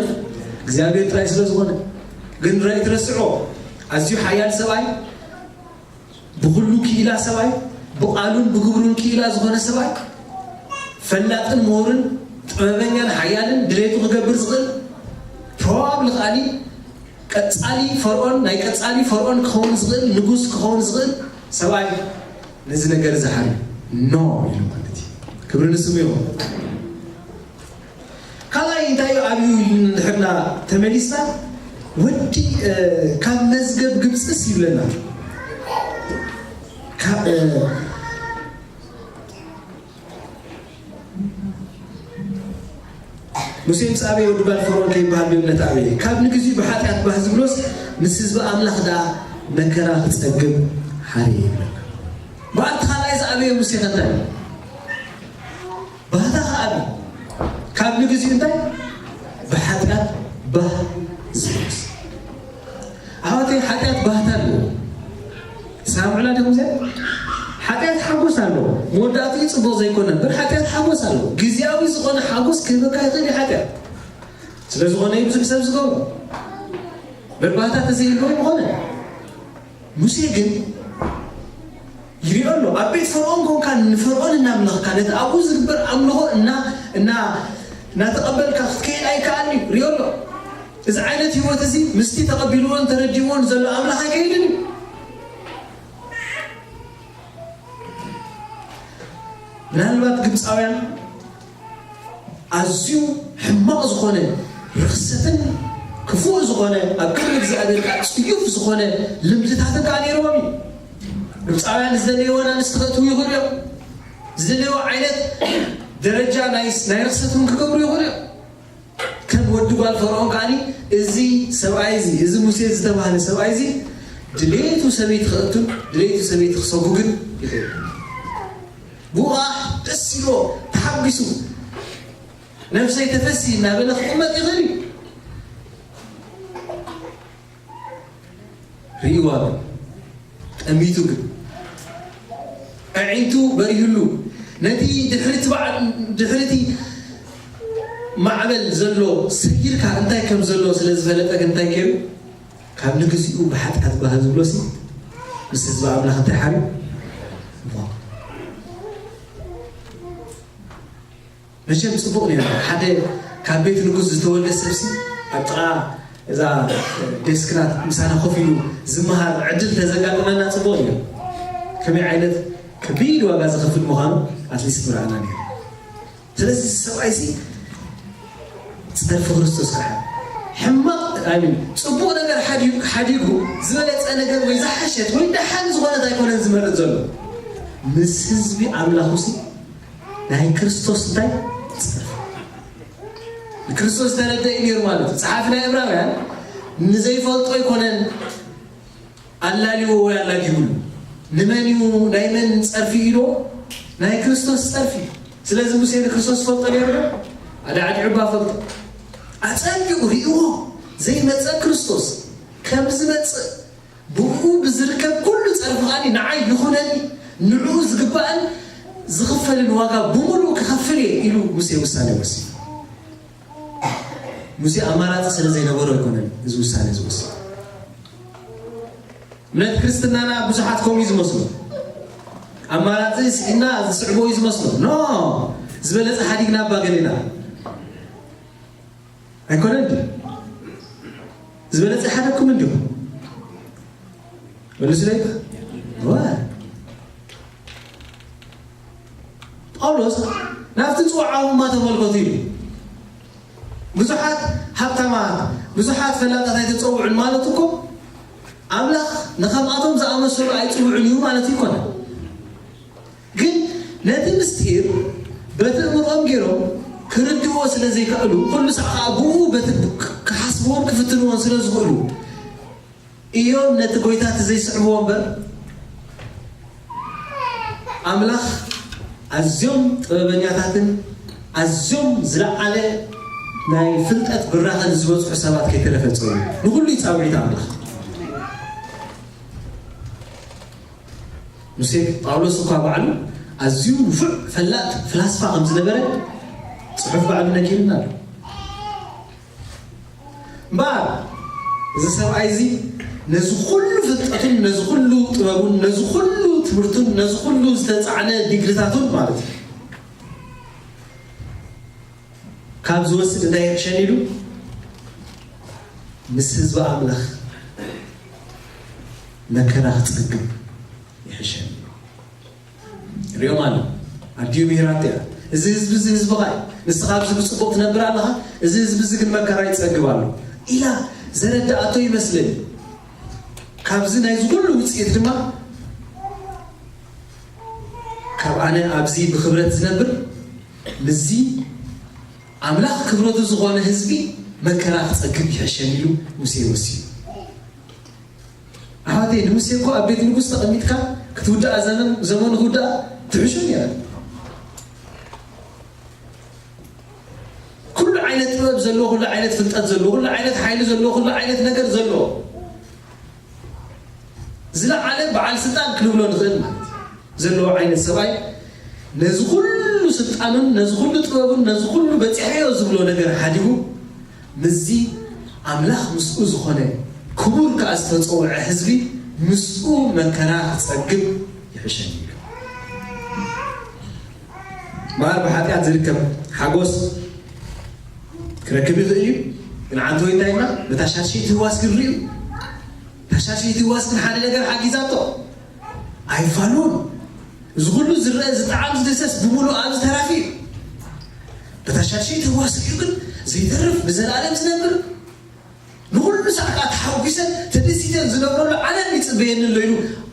እግዚኣብሔር ጥራይ ስለ ዝኾነ። ግን ራይ ትረስዖ ኣዝዩ ሓያል ሰብኣይ ብኹሉ ክኢላ ሰብኣይ ብቓሉን ብግብሩን ክኢላ ዝኾነ ሰብኣይ ፈላጥን ምሁርን ጥበበኛን ሓያልን ድሌቱ ክገብር ዝኽእል ፕሮባብሊ ከኣኒ ቀጻሊ ፈርዖን ናይ ቀጻሊ ፈርዖን ክኸውን ዝኽእል ንጉስ ክኸውን ዝኽእል ሰብኣይ ነዚ ነገር ዝሓሪ ኖ ኢሉ ማለት እዩ። ክብሪ ንስሙ ይኹን። እንታይ እዩ ኣብዩ ኢልና እንድሕርና ተመሊስና፣ ወዲ ካብ መዝገብ ግብፅስ ይብለና። ሙሴ ምስ ኣበየ ወዲ ጓል ፈርኦን ከይበሃል ብእምነት ኣበየ። ካብ ንግዚኡ ብሓጢኣት ባህ ዝብሎስ ምስ ህዝቢ ኣምላኽ ደኣ መከራ ክጸግብ ሓርየ ይብለና። ብኣቲ ካልኣይ ዝኣበየ ሙሴ ከ እንታይ እዩ? ባህታ ከኣ ኣብዩ። ካብ ንግዚኡ እንታይ? ብሓጢኣት ባህ ዝብሎስ። ኣሕዋተይ፣ ሓጢኣት ባህታ ኣለዎ። ትሰማምዑና ዲኹም? እዚኣ ሓጢኣት ሓጎስ ኣለዎ። መወዳእትኡ ጽቡቕ ዘይኮነ እምበር፣ ሓጢኣት ሓጎስ ኣለዎ። ግዝያዊ ዝኾነ ሓጎስ ክህበካ ይኽእል እዩ ሓጢኣት። ስለ ዝኾነ እዩ ብዙሕ ሰብ ዝገብሮ። እምበር ባህታ ተዘይህልዎ ኣይምኾነን። ሙሴ ግን ይሪኦ ኣሎ። ኣብ ቤት ፈርኦን ኮንካ ንፈርኦን እናምለኽካ፣ ነቲ ኣብኡ ዝግበር ኣምልኾ እና-፣ እና-፣ እናተቐበልካ ክትከይድ ኣይከኣልን እዩ። ሪኦ ኣሎ። እዚ ዓይነት ህይወት እዚ ምስቲ ተቐቢልዎን ተረዲእዎን ዘሎ ኣምላኽ ኣይከይድን እዩ። ምናልባት ግብፃውያን ኣዝዩ ሕማቕ ዝኾነ ርኽሰትን ክፉእ ዝኾነ ኣብ ቅድሚ እግዚኣብሔር ከዓ ፅዩፍ ዝኾነ ልምድታትን ከዓ ነይርዎም እዩ። ግብፃውያን ዝደለይዎ ኣንስቲ ከእትዉ ይኽእሉ እዮም። ዝደለይዎ ዓይነት ደረጃ ናይ ናይ ርኽሰት እውን ክገብሩ ይኽእሉ እዮም። ከም ወዲ ጓል ፈርዖን ከዓኒ እዚ ሰብኣይ እዚ፣ እዚ ሙሴ ዝተባህለ ሰብኣይ እዚ ድሌቱ ሰበይቲ ክእቱን ድሌቱ ሰበይቲ ክሰጉግን ይኽእል። ብኡ ከዓ ደስ ኢልዎ ተሓጒሱ፣ ነፍሰይ ተፈሲ እናበለ ክቕመጥ ይኽእል እዩ። ርእይዋ ግን ጠሚቱ ግን ኣዒንቱ በሪህሉ፣ ነቲ ድሕሪቲ በዓ-፣ ድሕሪቲ ማዕበል ዘሎ ሰጊርካ እንታይ ከም ዘሎ ስለ ዝፈለጠ ግን እንታይ ገይሩ? ካብ ንግዚኡ ብሓጢኣት ባህ ዝብሎሲ ምስ ህዝቢ ኣምላኽ እንታይ ሓርዩ? መቸም ጽቡቕ ነይሩ። ሓደ ካብ ቤት ንጉስ ዝተወልደ ሰብሲ ኣብ ጥቓ እዛ ዴስክና ምሳና ኮፍ ኢሉ ዝመሃር ዕድል ተዘጋጠመና ጽቡቕ ነይሩ። ከመይ ዓይነት ከቢድ ዋጋ ዝኸፍል ምዃኑ ኣትሊስት ምርኣና ነይሩ። ስለዚ እዚ ሰብኣይ እዚ ጸርፊ ክርስቶስ ከዓ ሕማቕ፣ ኣይ ሚን፣ ጽቡቕ ነገር ሓዲ-፣ ሓዲጉ ዝበለጸ ነገር ወይ ዝሓሸት ወይ ደሓን ዝኾነት ኣይኮነን ዝመርጽ ዘሎ። ምስ ህዝቢ ኣምላኹሲ ናይ ክርስቶስ እንታይ? ጸርፊ። ንክርስቶስ ዝተረደ እዩ ነይሩ ማለት እዩ። ጸሓፊ ናይ ዕብራውያን ንዘይፈልጦ ኣይኮነን ኣላልይዎ ወይ ኣላጊብሉ። ንመን እዩ ናይ መን ጸርፊ ኢሉ? ናይ ክርስቶስ ጸርፊ። ስለዚ ሙሴ ንክርስቶስ ፈልጦ ነይሩ ዶ? ኣዳዕዲዑ እባ ፈልጦ። ኣጸቢቑ ርእይዎ ዘይመጸ ክርስቶስ ከም ዝመጽእ ብኡ ብዝርከብ ኩሉ ጸርፊ ከኣ ንዓይ ይኹነኒ፣ ንዕኡ ዝግባእን ዝኽፈልን ዋጋ ብምሉእ ክኸፍል እየ ኢሉ ሙሴ ውሳኔ ወሲኑ። ሙሴ ኣማራጺ ስለ ዘይነበሮ ኣይኮነን እዚ ውሳኔ ዝወስን። እምነት ክርስትናና ብዙሓት ከምኡ እዩ ዝመስሎ። ኣማራጺ ስኢና ዝስዕቦ እዩ ዝመስሎ። ኖ! ዝበለጸ ሓዲግና እባ ገሊና። ኣይኮነን ድዩ? ዝበለጸ ሓደኩም እንዲኹም። መልሱለይ። እወ። ጳውሎስ ናብቲ ጽውዓኹም እባ ተመልከቱ ኢሉ። ብዙሓት ሃብታማት፣ ብዙሓት ፈላጣት ኣይተጸውዑን ማለት እኮ ኣምላኽ ንከምኣቶም ዝኣመሰሉ ኣይጽውዑን እዩ ማለት ይኮነ። ግን ነቲ ምስጢር በቲ እምርኦም ገይሮም ክርድእዎ ስለ ዘይከኣሉ፣ ኩሉ ሳዕ ከኣ ብኡ በቲ ክሓስብዎን ክፍትንዎን ስለ ዝኽእሉ እዮም ነቲ ጎይታ እቲ ዘይስዕብዎ እምበር፣ ኣምላኽ ኣዝዮም ጥበበኛታትን ኣዝዮም ዝለዓለ ናይ ፍልጠት ብራኸን ዝበጽሑ ሰባት ከይተረፈ ጸውዑ። ንኹሉ እዩ ጻውዒት ኣምላኽ። ሙሴ፣ ጳውሎስ እኳ ባዕሉ ኣዝዩ ንፉዕ ፈላጥ ፍላስፋ ከም ዝነበረ ጽሑፍ ባዕሉ ነጊሩና ኣሎ። እምበኣር እዚ ሰብኣይ እዚ ነዚ ኩሉ ፍልጠቱን ነዚ ኩሉ ጥበቡን ነዚ ኩሉ ትምህርቱን ነዚ ኩሉ ዝተጻዕነ ዲግሪታቱን ማለት እዩ፣ ካብ ዝወስድ እንታይ ይሕሸኒ ኢሉ? ምስ ህዝቢ ኣምላኽ መከራ ክጸግብ ይሕሸኒ። ሪኦም ኣሎ። ኣዲኡ ምሂራቶ እያ። እዚ ህዝቢ እዚ ህዝብኻ እዩ፣ ንስኻ ኣብዚ ብጽቡቕ ትነብር ኣለኻ፣ እዚ ህዝቢ እዚ ግን መከራ ይጸግብ ኣሎ ኢላ ዘረድኣቶ ይመስለኒ። ካብዚ ናይዚ ኩሉ ውጽኢት ድማ ካብ ኣነ ኣብዚ ብኽብረት ዝነብር ምስዚ ኣምላኽ ክብረቱ ዝኾነ ህዝቢ መከራ ክጸግብ ይሕሸኒ ኢሉ ሙሴ ወሲኑ። ኣሕዋተይ፣ ንሙሴ እኮ ኣብ ቤት ንጉስ ተቐሚጥካ ክትውዳእ ዘመን ዘመኑ ክውዳእ ትሕሹ ነይረ። ኩሉ ዓይነት ጥበብ ዘለዎ፣ ኩሉ ዓይነት ፍልጠት ዘለዎ፣ ኩሉ ዓይነት ሓይሊ ዘለዎ፣ ኩሉ ዓይነት ነገር ዘለዎ፣ ዝለዓለ በዓል ስልጣን ክንብሎ ንኽእል ማለት እዩ። ዘለዎ ዓይነት ሰብኣይ ነዚ ኩሉ ስልጣኑን ነዚ ኩሉ ጥበቡን ነዚ ኩሉ በፂሐዮ ዝብሎ ነገር ሓዲጉ ምስዚ ኣምላኽ ምስኡ ዝኾነ ክቡር ከኣ ዝተፀውዐ ህዝቢ ምስኡ መከራ ክፀግብ ይሕሸኒ ኢሉ። እምበኣር ብሓጢኣት ዝርከብ ሓጎስ ክረክብ ይኽእል እዩ። ግን ዓንተወይ እንታይ ኢልና? በታ ሻድሸይቲ ህዋስ ግን ርእዩ። እታ ሻድሸይቲ ህዋስ ግን ሓደ ነገር ሓጊዛቶ። ኣይፋሉን። እዚ ኩሉ ዝረአ፣ ዝጠዓም፣ ዝድህሰስ ብምሉእ ኣብዚ ተራፊ እዩ። በታ ሻድሸይቲ ህዋስ ርእዩ ግን ዘይተርፍ፣ ንዘለኣለም ዝነብር፣ ንኹሉ ሳዕ ከኣ ተሓጒሰን ተደሲተን ዝነብረሉ ዓለም ይጽበየኒ ኣሎ ኢሉ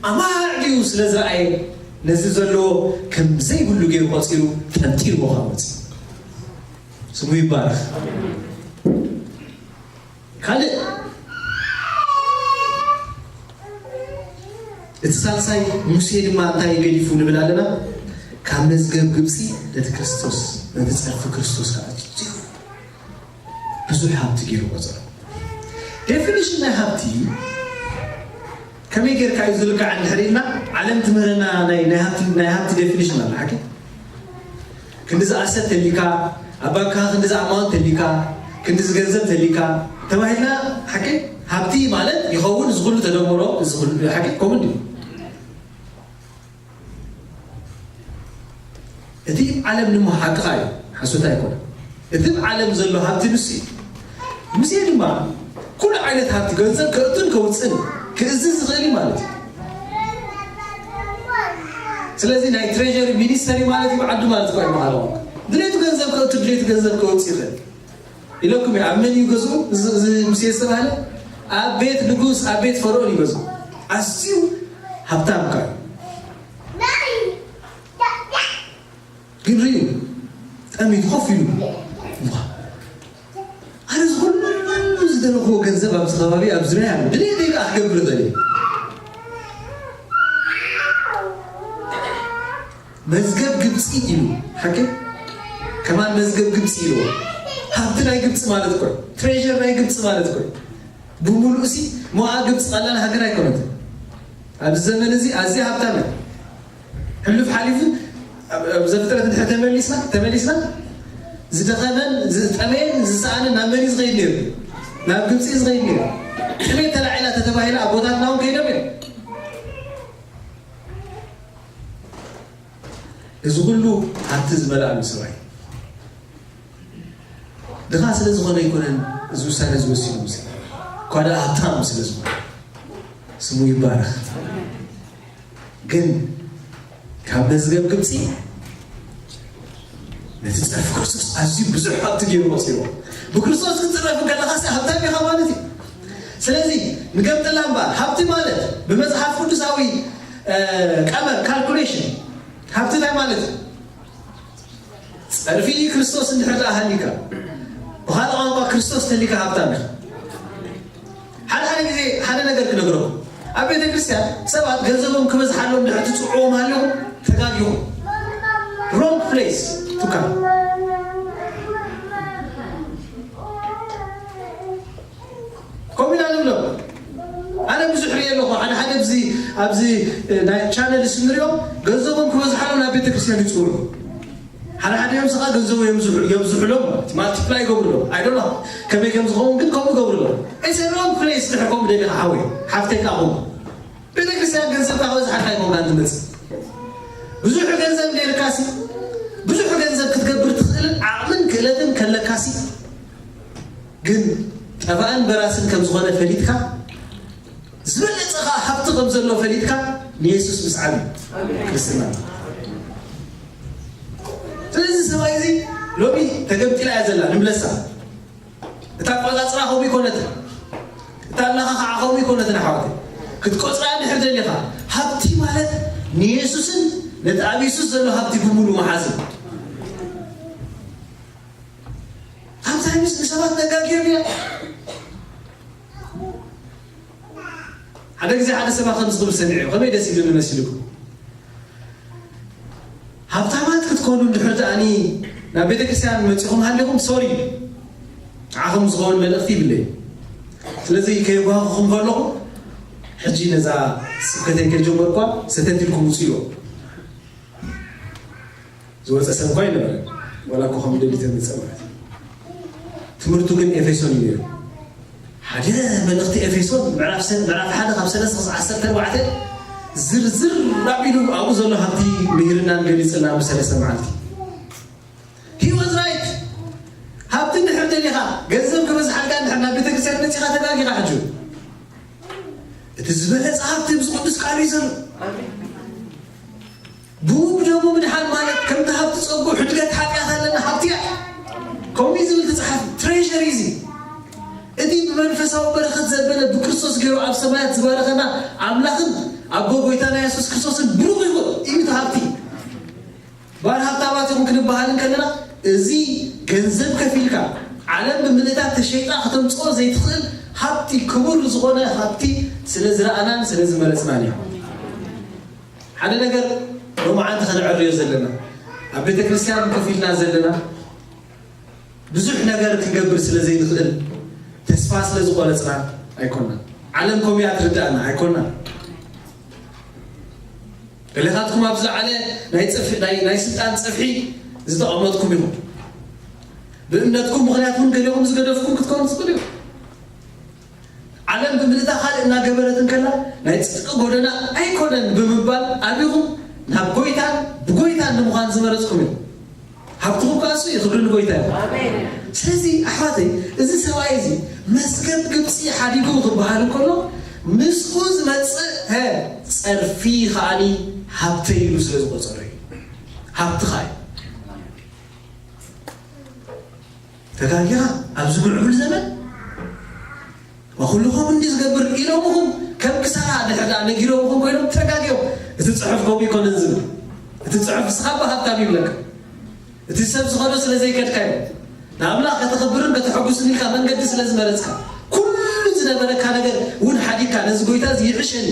ኣማዕድዩ ስለ ዝረኣየ፣ ነዚ ዘለዎ ከም ዘይብሉ ገይሩ ቆጺሩ ጠንጢርዎ ካብ ወጽእ። ስሙ ይባረኽ። ካልእ፣ እቲ ሳልሳይ ሙሴ ድማ እንታይ ገዲፉ ንብል ኣለና? ካብ መዝገብ ግብጺ ነቲ ክርስቶስ፣ ነቲ ጸርፊ ክርስቶስ ከኣ ኣጽዩ ብዙሕ ሃብቲ ገይሩ ቆጸሮ። ዴፊኒሽን ናይ ሃብቲ ከመይ ጌርካ እዩ ዝልካዕ እንድሕር ኢልና፣ ዓለም ትምህረና ናይ፣ ናይ ሃብቲ፣ ናይ ሃብቲ ዴፊኒሽን ኣሎ፣ ሓቂ? ክንድዚ ኣሰት ተሊካ፣ ኣብ ባንክኻ ክንድዚ ኣማውንት ተሊካ፣ ክንድዚ ገንዘብ ተሊካ ተባሂልና፣ ሓቂ? ሃብቲ ማለት ይኸውን፣ እዚ ኩሉ ተደምሮ፣ እዚ ኩሉ፣ ሓቂ? ከምኡ እንድዩ። እቲ ዓለም ድማ ሓቅኻ እዩ፣ ሓሶት ኣይኮነን። እቲ ኣብ ዓለም ዘሎ ሃብቲ ንሱ እዩ። ሙሴ ድማ ኩሉ ዓይነት ሃብቲ፣ ገንዘብ ከእቱን ከውፅእን ክእዝዝ ዝኽእል እዩ ማለት እዩ። ስለዚ ናይ ትሬዠሪ ሚኒስተር እዩ ማለት እዩ፣ ዓዱ ማለት እኮ እዩ፣ መሃሮ ድሌቱ ገንዘብ ከእቱ፣ ድሌቱ ገንዘብ ከውፅእ ይኽእል። ኢለኩም እየ። ኣብ መን እዩ ገዝኡ? እዚ፣ እዚ ሙሴ ዝተባህለ ኣብ ቤት ንጉስ፣ ኣብ ቤት ፈርኦን እዩ ገዝኡ። ኣዝዩ ሃብታም እኳ እዩ። ግን ርእዩ፣ ጠሚቱ ኮፍ ኢሉ፣ "እዋ፣ ኣነ እዚ ኩሉ ዝደለኽዎ ገንዘብ ኣብዚ ከባቢ፣ ኣብ ዙርያ ኣሎ። ድሌተይ ከኣ ክገብር እኽእል እየ." መዝገብ ግብጺ ኢሉ፣ ሓቂ? ከማን መዝገብ ግብጺ ኢልዎ። ሃብቲ ናይ ግብጺ ማለት እኮ እዩ። ትሬዠር ናይ ግብጺ ማለት እኮ እዩ። ብምሉእሲ ሞኣ ግብጺ ቀላል ሃገር ኣይኮነትን። ኣብዚ ዘመን እዚ ኣዝያ ሃብታም እያ። ሕሉፍ ሓሊፉ ኣብ፣ ኣብ ዘፍጥረት እንድሕር ተመሊስና፣ ተመሊስና፣ ዝደኸመን ዝጠመየን ዝሰኣነን ናብ መን እዩ ዝኸይድ ነይሩ? ናብ ግብጺ እዩ ዝኸይድ ነይሩ። ጥሜት ተላዒላ ተተባሂላ ኣቦታትና እውን ከይዶም እዮም። እዚ ኩሉ ሃብቲ ዝመልኣሉ ሰብኣይ ድኻ ስለ ዝኾነ ኣይኮነን እዚ ውሳነ ዝወሲኑ፣ ሙሴ እኳ ደኣ ሃብታም ስለ ዝኾነ፣ ስሙ ይባረኽ። ግን ካብ መዝገብ ግብጺ ነቲ ጸርፊ ክርስቶስ ኣዝዩ ብዙሕ ሃብቲ ገይሩ ቆጺርዎ። ብክርስቶስ ክትጽረፍ እንከለኻ ሃብታም ኢኻ ማለት እዩ። ስለዚ ንገምጥላ እምበኣር፣ ሃብቲ ማለት ብመጽሓፍ ቅዱሳዊ፣ እ፣ ቀመር፣ ካልኩሌሽን፣ ሃብቲ እንታይ ማለት እዩ? ጸርፊ ክርስቶስ እንድሕር ደኣ ሃሊካ፣ ብኻልእ ቋንቋ ክርስቶስ ተሊካ ሃብታም ኢኻ። ሓደ ሓደ ግዜ ሓደ ነገር ክነግረኩም። ኣብ ቤተ ክርስቲያን ሰባት ገንዘቦም ክበዝሓሎም እንድሕር ትጽውዕዎም ሃሊኹም፣ ተጋጊኹም። Wrong place to come። ከምኡ ኢና ንብሎም። ኣነ ብዙሕ ርእየ ኣለኹ። ሓደ ሓደ ኣብዚ፣ ኣብዚ፣ እ፣ ናይ ቻነል ንሪኦ፣ ገንዘቦም ክበዝሓሎም ናብ ቤተ ክርስቲያን ይጽውዑ። ሓደ ሓደ እዮም ስኻ ገንዘቡ የብዝሑ-፣ የብዝሑሎም፣ ማልቲፕላይ ይገብሩሎም። I don't know ከመይ ከም ዝኸውን ግን ከምኡ ይገብሩሎም። It's a wrong place ድሕር ከምኡ ደሊኻ ሓወይ፣ ሓፍተይ ከኣ ከምኡ። ቤተ ክርስቲያን ገንዘብካ ክበዝሓልካ ኣይኮንካን ትመጽእ። ብዙሕ ገንዘብ ነይርካሲ፣ ብዙሕ ገንዘብ ክትገብር ትኽእልን ዓቕምን ክእለትን ከለካሲ፣ ግን ጠፋእን በራስን ከም ዝኾነ ፈሊጥካ፣ ዝበለጸ ኸኣ ሃብቲ ከም ዘሎ ፈሊጥካ ንየሱስ ምስዓብ እዩ ክርስትና። ስለዚ ሰማይ እዚ ሎሚ ተገምጢላ እያ ዘላ። ንምለሳ፣ እታ ኣቆጻጽራ ከምኡ ይኮነትን፣ እታ ኣላኻ ከዓ ከምኡ ይኮነትን። ኣሕዋተይ፣ ክትቆጽራ እንድሕር ደሊኻ፣ ሃብቲ ማለት ንየሱስን ነቲ ኣብ የሱስ ዘሎ ሃብቲ ብምሉ መሓዝን። ኣብታ ምስ ንሰባት ነጋግዮም እያ። ሓደ ግዜ ሓደ ሰባ ከምዚ ክብል ሰሚዐ፣ ከመይ ደስ ይብል መሲልኩም? ሃብታማት ክትኮኑ እንድሕር ደኣኒ ናብ ቤተ ክርስቲያን መጺኹም ሃሊኹም፣ ሶሪ፣ ንዓኹም ዝኸውን መልእኽቲ ይብለይ። ስለዚ ከየጓህኹም ከለኹ፣ ሕጂ ነዛ ስብከተይ ከጀመርኳ፣ ሰተት ኢልኩም ውፅዮ። ዝወፀ ሰብ እኳ ኣይነበረን፣ ዋላ እኮ ከም ደሊ ተመፀ ማለት እዩ። ትምህርቱ ግን ኤፌሶን እዩ ነይሩ። ሓደ መልእኽቲ ኤፌሶን ምዕራፍ ሰ-፣ ምዕራፍ ሓደ ካብ ሰለስተ ክሳብ ዓሰርተ ኣርባዕተ ዝርዝር ኣቢሉ ኣብኡ ዘሎ ሃብቲ ምሂርናን ገሊፅልና ብሰለስተ መዓልቲ። He was right። ሃብቲ እንድሕር ደሊኻ፣ ገንዘብ ክበዝሓልካ እንድሕር ናብ ቤተክርስትያን መፂኻ፣ ተጋጊኻ። ሕጂ እቲ ዝበለፀ ሃብቲ ኣብዚ ቅዱስ ቃሉ እዩ ዘሎ። ብኡ ብደሙ ምድሓን ማለት ከምቲ ሃብቲ ጸጉ ሕድገት ሓጢኣት ኣለና ሃብቲ እያ። ከምኡ እዩ ዝብል ተጻሓፍ። ትሬዠሪ እዚ እቲ ብመንፈሳዊ በረኸት ዘበለ ብክርስቶስ ገይሩ ኣብ ሰማያት ዝባረኸና ኣምላኽን ኣቦ ጎይታና የሱስ ክርስቶስን ብሩኽ ይኹን እዩ እቲ ሃብቲ። ባር ሃብታማት ኢኹም ክንበሃል እንከለና፣ እዚ ገንዘብ ከፊልካ ዓለም ብምልእታ ተሸይጣ ከተምጽኦ ዘይትኽእል ሃብቲ፣ ክቡር ዝኾነ ሃብቲ ስለ ዝረኣናን ስለ ዝመረጽናን እዩ። ሓደ ነገር ሎማዓንቲ ከነዕርዮ ዘለና፣ ኣብ ቤተ ክርስቲያን ኮፍ ኢልና ዘለና ብዙሕ ነገር ክንገብር ስለ ዘይንኽእል ተስፋ ስለ ዝቆረጽና ኣይኮናን። ዓለም ከምኡ እያ ትርድኣና ኣይኮናን። ገለኻትኩም ኣብ ዝለዓለ ናይ ጽፍ-፣ ናይ፣ ናይ ስልጣን ጽፍሒ ዝተቐመጥኩም ኢኹም። ብእምነትኩም ምኽንያት እውን ገሊኹም ዝገደፍኩም ክትኮኑ ትኽእሉ ኢኹም። ዓለም ብምልእታ ካልእ እናገበረት እንከላ ናይ ጽድቂ ጎደና ኣይኮነን ብምባል ኣቢኹም ናብ ጎይታን ብጎይታን ንምዃን ዝመረጽኩም ኢኹም። ሃብትኹም ከኣ እሱ እዩ፣ ክብሪ ንጎይታ እዩ። ኣሜን። ስለዚ ኣሕዋተይ፣ እዚ ሰብኣይ እዚ መስገብ ግብፂ ሓዲጉ ክበሃል እንከሎ ምስኡ ዝመፅእ፣ ሀ፣ ፀርፊ ከኣኒ ሃብተይ ኢሉ ስለ ዝቆፀሮ እዩ። ሃብትኻ እዩ። ተጋጊኻ ኣብዚ ምዕቡል ዘመን ወኩልኹም እንዲ ዝገብር ኢሎምኹም ከም ክሳራ ድሕር ደኣ ነጊሮምኹም ኮይኖም ተጋግዮም። እቲ ጽሑፍ ከምኡ ይኮነን ዝብል። እቲ ጽሑፍ ንስኻ እባ ሃብታም ይብለካ። እቲ ሰብ ዝኸዶ ስለ ዘይከድካዮ፣ ንኣምላኽ ከተኽብርን ከተሐጉስን ኢልካ መንገዲ ስለ ዝመረጽካ፣ ኩሉ ዝነበረካ ነገር እውን ሓዲግካ ነዚ ጎይታ እዚ ይዕሸኒ፣